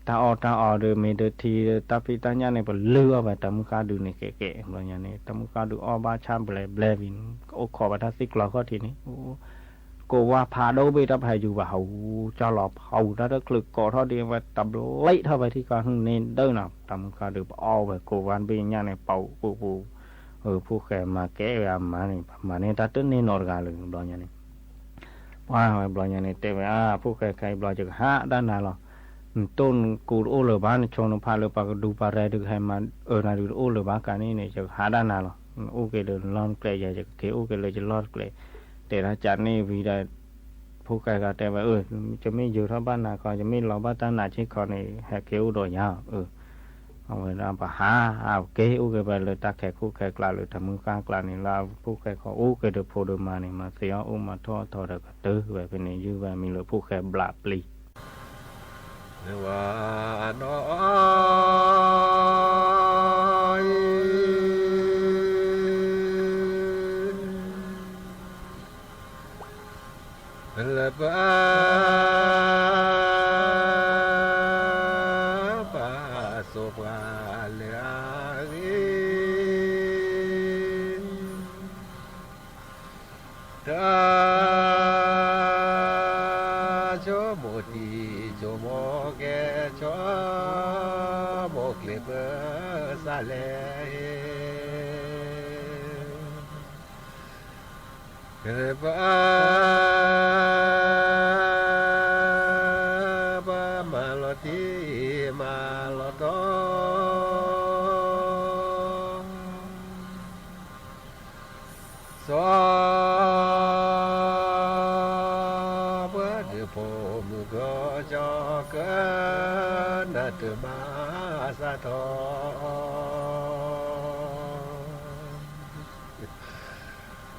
တၢ်အီၣ်တၢ်အီဒီး မ့ၢ်ဒၢထံ တၢ်ဖံးတၢ်ညၣ်န့ၣ် ပလုၢ်အီၣ်ဝဲတၢ်မုၢ်ဃၢ်ဒုးန့ၣ်ကဲးကဲး ဘျီညါန့ၣ် တၢ်မုၢ်ဃၢ်ဒုးအီၣ်ဘၣ်ဆၣ်ဘျဲးဘျဲးဝံၤ အိၣ်ခိးဝဲတၢ်သ့ၣ်ကျီၤခီၣ်ထံးန့ၣ် ကိးဝါဖးဒိၣ်ဘ့ၣ်တၢ်ပဟဲယူၤဘၣ်ဟူ ကၠီလီၤဖးဟူ တၢ်တချုးကိးထီၣ်ဒ်ဝဲတဘျံးထီၣ်ဖဲထံကီၢ်န့ၣ်ဒၢးနီၤ တၢ်မုၢ်ဃၢ်ဒုးပအီၣ်ဝဲကိးဝါတဘ့ၣ်ညၣ်န့ၣ် ပာ်ပူၤပူၤ ဖိၣ်ဃဲမၤကဲဝဲအမါန့ၣ် ပမၤန့ၢ်တၢ်တန့ၢ်နီတဂၤလၢၤ ဘျီညါန့ၣ် ပှၤဝဲဘျီညါန့ၣ် တဲဝဲ အၢ ဖိၣ်ဃဲခဲအံၤဘျီ ယကဟးဒၣ်နၤလီၤ. နတိၢ်နကူတအိၣ်လၢၤဘၣ် နဆိနဖးလၢပှၤကဒူပှၤရဲဒုးကဟဲမၤအၢနၤဒုးတအိၣ်လၢၤဘၣ် ကါန့ၣ်န့ၣ် ယကဟးဒၣ်နၤလီၤ. နအိၣ်က့ၤလၢနလီၢ်တကျဲ ယဲယကက့ၤအိၣ်က့ၤလၢယလီၢ်တကျဲ တဲဒၣ်ကန့ၣ်ဝံၤဒီး ဖိၣ်ဃဲဂၤတဲဝဲ အၢ ယမ့ၢ်ယၢၤထီၣ်ဘၣ်နၤခီ ယမ့ၢ်လီၤဘၣ်တၢ်နးဆ့ခီန့ၣ် ဟဲက့ၤအိၣ်ဒီးယၤ အၢ အဝဲဒၣ်ပဟး အက့ၤအိၣ်က့ၤဝဲလၢတၢ်ခဲးခိၣ်ခဲးကျါလၢတၢ်မုၢ်ဃၢ်ကျါန့ၣ် လၢဖိၣ်ဃဲခီအိၣ်က့ၤဒီးဖိဒီးမါန့ၣ် မၤသ့အီၣ်အိၣ်မၤထီၣ်အထီဒီးကတၢၢ်ဝဲဖဲန့ၣ် ယုၢ်ဝဲမံၤလၢဖိၣ်ဃဲဘျးပျံၤ လၢပ ပာ်စိပှၤလၢအဂ့ၤ တၢ်ဆိ မိၢ်တံၤဆိမိၣ်ကဲဆိ, မိၢ်ကျ့ၤပၢစးလဲၣ်, ပှၤမၤလီၤတံၢ်မၤလီၤတီ စီၤပှၤဒုးဖိမုၣ်ကၠီကၢ, နတမၤစးထီ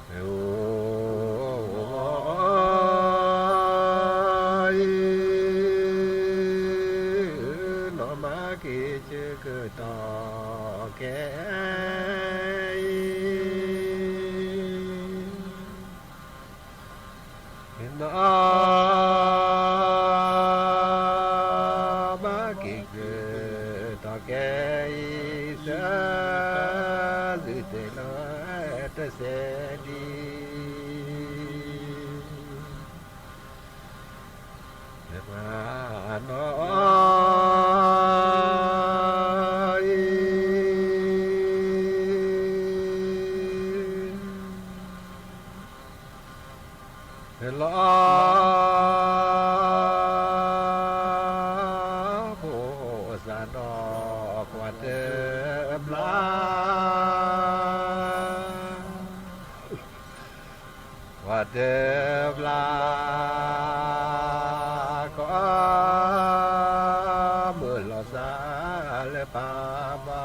ၣ်, အိၣ်အံၤ, နီၢ်မၤက့ၤဆၢကတီၢ်ခဲအံၤ, နီၢ်မၤက့ၤဆၢကတီၢ်ခဲအံၤ, သၢသုတဲလၢတစဲးဒံး လီၤအံၤ, လီၤဖိစးဒီးကွၢ်တဘျါ, ကွၢ်တဘျါ, ကီမုၢ်လီၤစၢ်လၢပၢ်ဘၣ်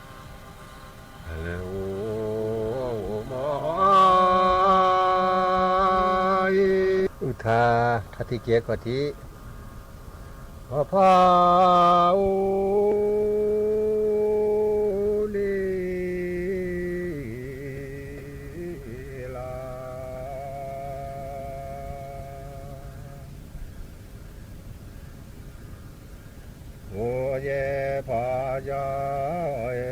လၢအိၣ်မီၤ အုၣ်ထါ ထါထံကဲခီၣ်ထံး ပီၤဖီအိၣ်လံ လီၤ. အိၣ်ယဲဖီယီ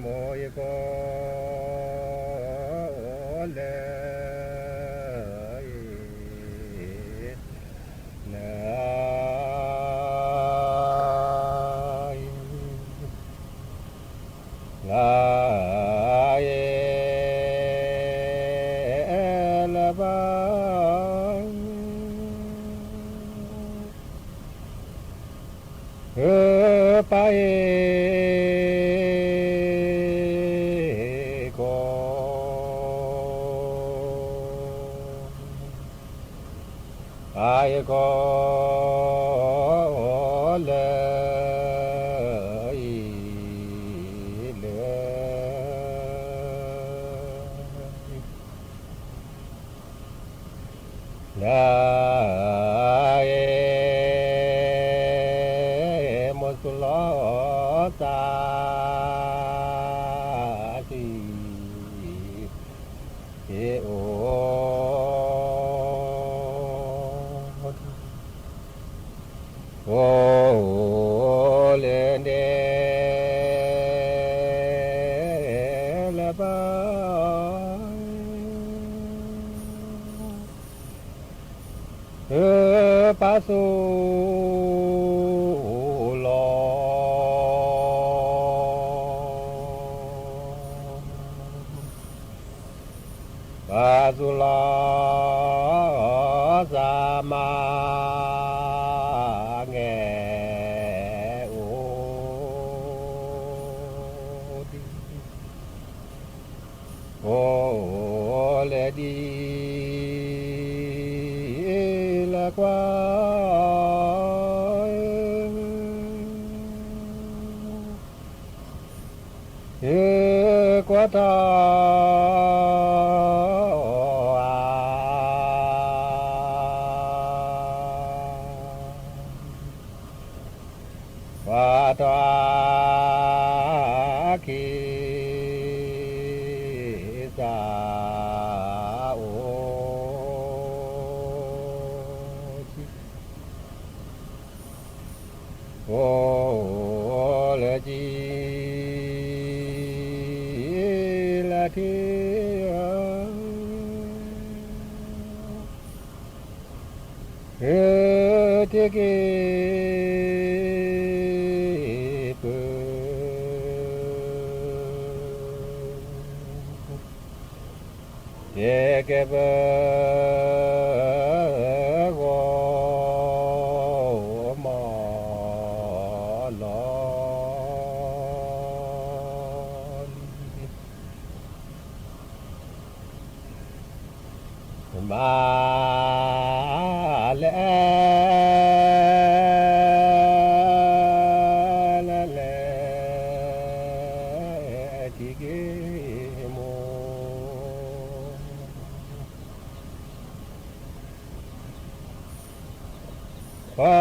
မိၢ်ယကိး အိၣ်လၢအံၤ လၢအံၤ လၢအံၤ လၢပၢ် ပၢ်ယကိး ပၢ်ယကိး လၢအံၤ လၢအံၤ လၢအံၤ မိၢ်သူၣ်လီၤသးဆံး အိၣ် အိၣ်လၢန့ၣ် လၢပၢ် ပၢ်သူၣ်လီၤ ပၢ်သူၣ်လီၤ သးမါ ငဲၤအိၣ်ဒံး အိၣ်လၢဒ်လၢကွၢ် ကွၢ်ထီၣ် ကွၢ်ထီၣ် ခံ သးအိၣ် အိၣ်လၢကံ လၢထံ ဟ့ၣ်ထံၣ်က့ၤပ ယကဲပဂီၢ်မီၢ်လီၤလံ မၤလဲၣ် လဲၣ်လဲၣ် ထံၣ်က့ၤမိၢ် ပှၤ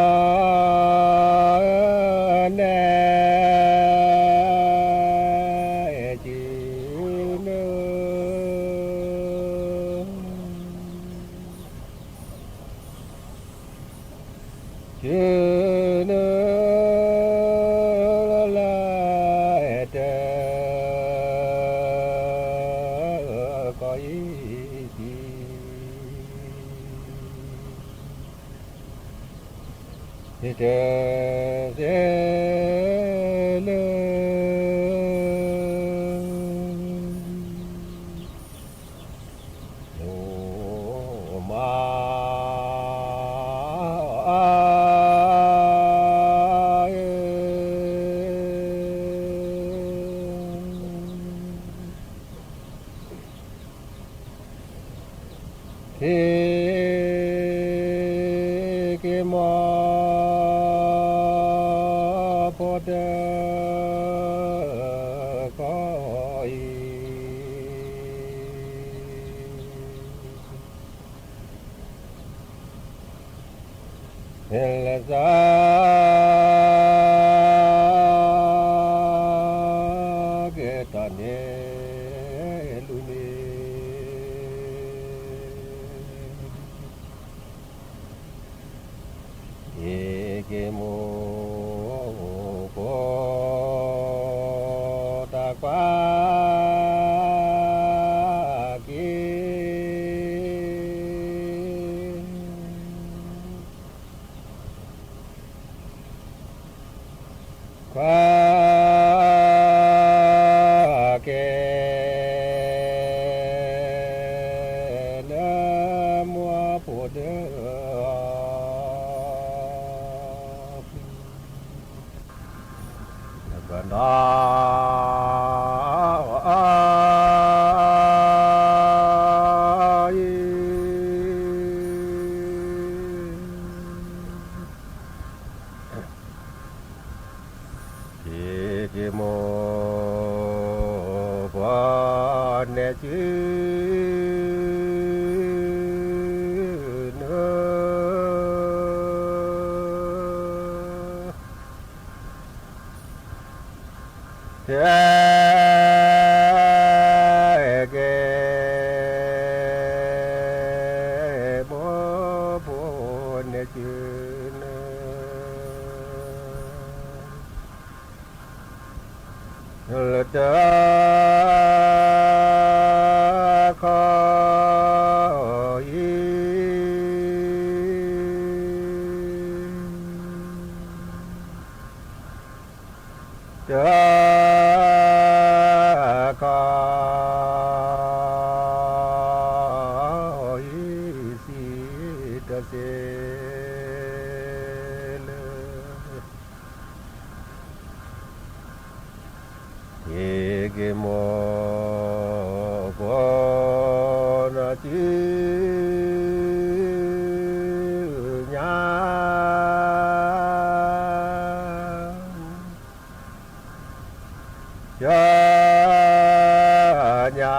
နဲၣ်က့ၤနုၢ် ကနုၢ်လၢတၢ် ကီၢ်အံၤသံ ယတစဲးလၢ ဒိၣ်မး ထံၣ်က့ၤမိၢ်ဖိတၢ် ကီၢ်အံၤ ဟဲလၢသး ကဲတၢ်န့ၣ် လူၤန့ၣ် ဟ့ၣ်က့ၤမိၢ်ဖိ တၢ်ကွၢ်က့ၤ ကွၢ်က့ၤ လၢမိၢ်ဖိတၢ် နကနီၤ ဟ့ၣ်က့ၤမိၢ် ပှၤနဲၣ်က့ၤနုၢ် ကဲ ကဲ မိၢ်ဖိ နဲၣ်က့ၤနုၢ် လၢတၢ် ကီၢ်အံၤ တၢ် ကီၢ်အံၤ စံးတၢ်စဲးလၢ ဟ့ၣ်က့ၤမိၢ် ပှၤနဲၣ်က့ၤနုၢ် ကညါ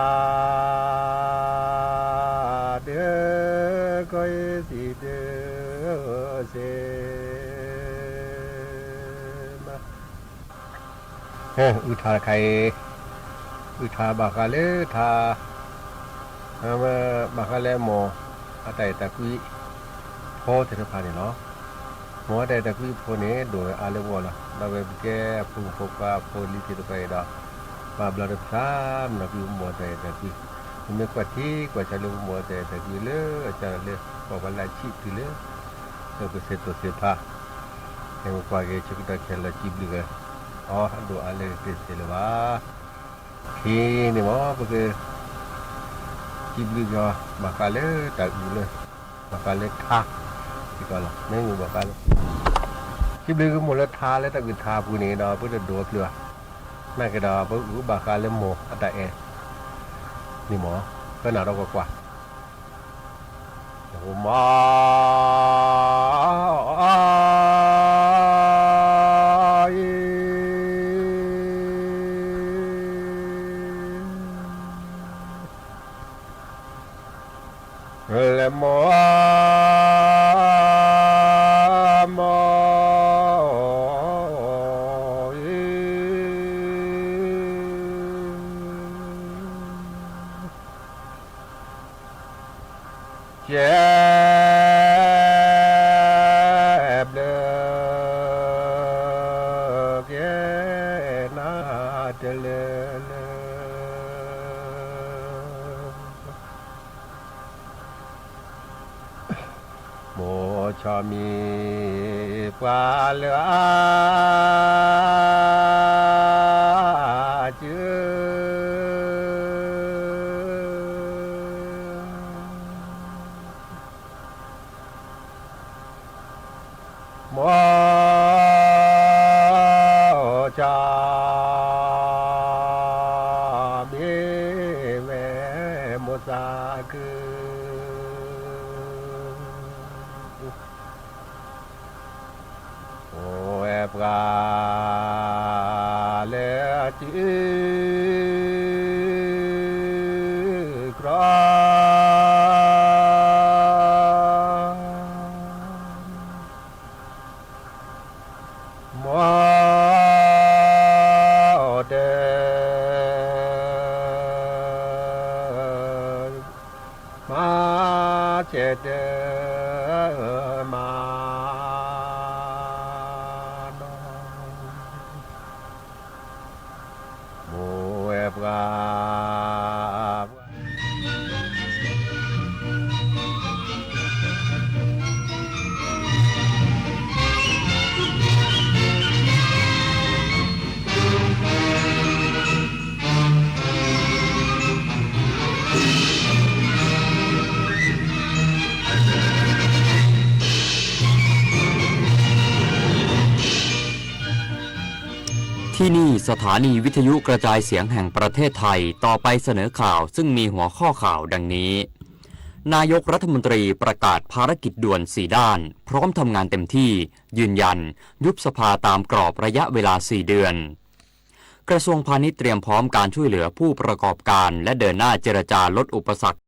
တၢ် ကီၢ်အံၤ စံးတၢ်စဲးမး အုၣ်ထါတခါအံၤ အုၣ်ထါဘၣ်ဃးလၢထါ ဘၣ်ဃးလၢမိၢ်အတၢ်အဲၣ်တၢ်ကွံ ဖိသ့ၣ်တဖၣ်န့ၣ်လီၤ. မိၢ်အတၢ်အဲၣ်တၢ်ကွံဖိန့ၣ် ဒိၣ်ဝဲအါလၢပဂီၢ်လီၤ. ဒီးဝဲပကဲအဖိမုၣ်ဖိခွါအဖိလံၤသ့ၣ်တဖၣ်အံၤဒီး ပာ်ဘျီဒီးပသး မၤနီၣ်ကွံာ်ပမိၢ်အတၢ်အဲၣ်တၢ်ကွံ, ပမ့ၢ်ကွၢ်ထံကွၢ်ဆးလၢပမိၢ်အတၢ်အဲၣ်တၢ်ကွံလၢအကၢ်လၢ ကီၢ်ပှၤလၢအဆံးတုၤလၢ ပကစ့တိၤသ့ၣ်တဖၣ်, ဟဲကွၢ်က့ၤဆၢကတီၢ်ခဲလၢာ် စံးဘျုးက့ၤအီၤ အဒိၣ်အါလၢကသ့စ့ၢ်လၢၤဘၣ်. ခဲအံၤန့ၣ်မ့ၢ် ပက စံးဘျုးက့ၤအီၤ ဘၣ်ဃးလၢတၢ်အုၣ်လၢ ဘၣ်ဃးလၢထါ စ့ၢ်ကီးလီၤ. မ့ၢ်မ့ၢ်ဘၣ်ဃးလၢ စံးဘျုးက့ၤမိၢ်လၢထါလၢတၢ်အုၣ်ထါအပူၤန့ၣ်ဒီး ပတဒိးပျုၢ်ဘၣ်. နာ်က့ဒီး ပအုၣ်ဘၣ်ဃးလၢမိၢ်အတၢ်အဲၣ်န့ၣ်မ့ၢ် ပနၢ်ဒီးကွၢ်ကွၢ် မ လၢမိၢ် မိၢ် ကဲ ဘျုး ကဲ နၤတလၢလၢ မိၢ်ဆီမံၤ ပှၤလၢအ စု မိၢ် ဆီမံၤ မ့ၢ်ဝဲမိၢ်သးခု အိၣ်ဝဲပှၤ လၢအစု ကြီ မိၢ်တ မၤ ဆဲးတ မၤ နီၢ် မိၢ်ဝဲပှၤ ที่นี่สถานีวิทยุกระจายเสียงแห่งประเทศไทย ต่อไปเสนอข่าวซึ่งมีหัวข้อข่าวดังนี้ นายกรัฐมนตรีประกาศภารกิจด่วนสี่ด้าน พร้อมทำงานเต็มที่ ยืนยัน ยุบสภาตามกรอบระยะเวลาสี่เดือน กระทรวงพาณิชย์เตรียมพร้อมการช่วยเหลือผู้ประกอบการ และเดินหน้าเจรจาลดอุปสรรค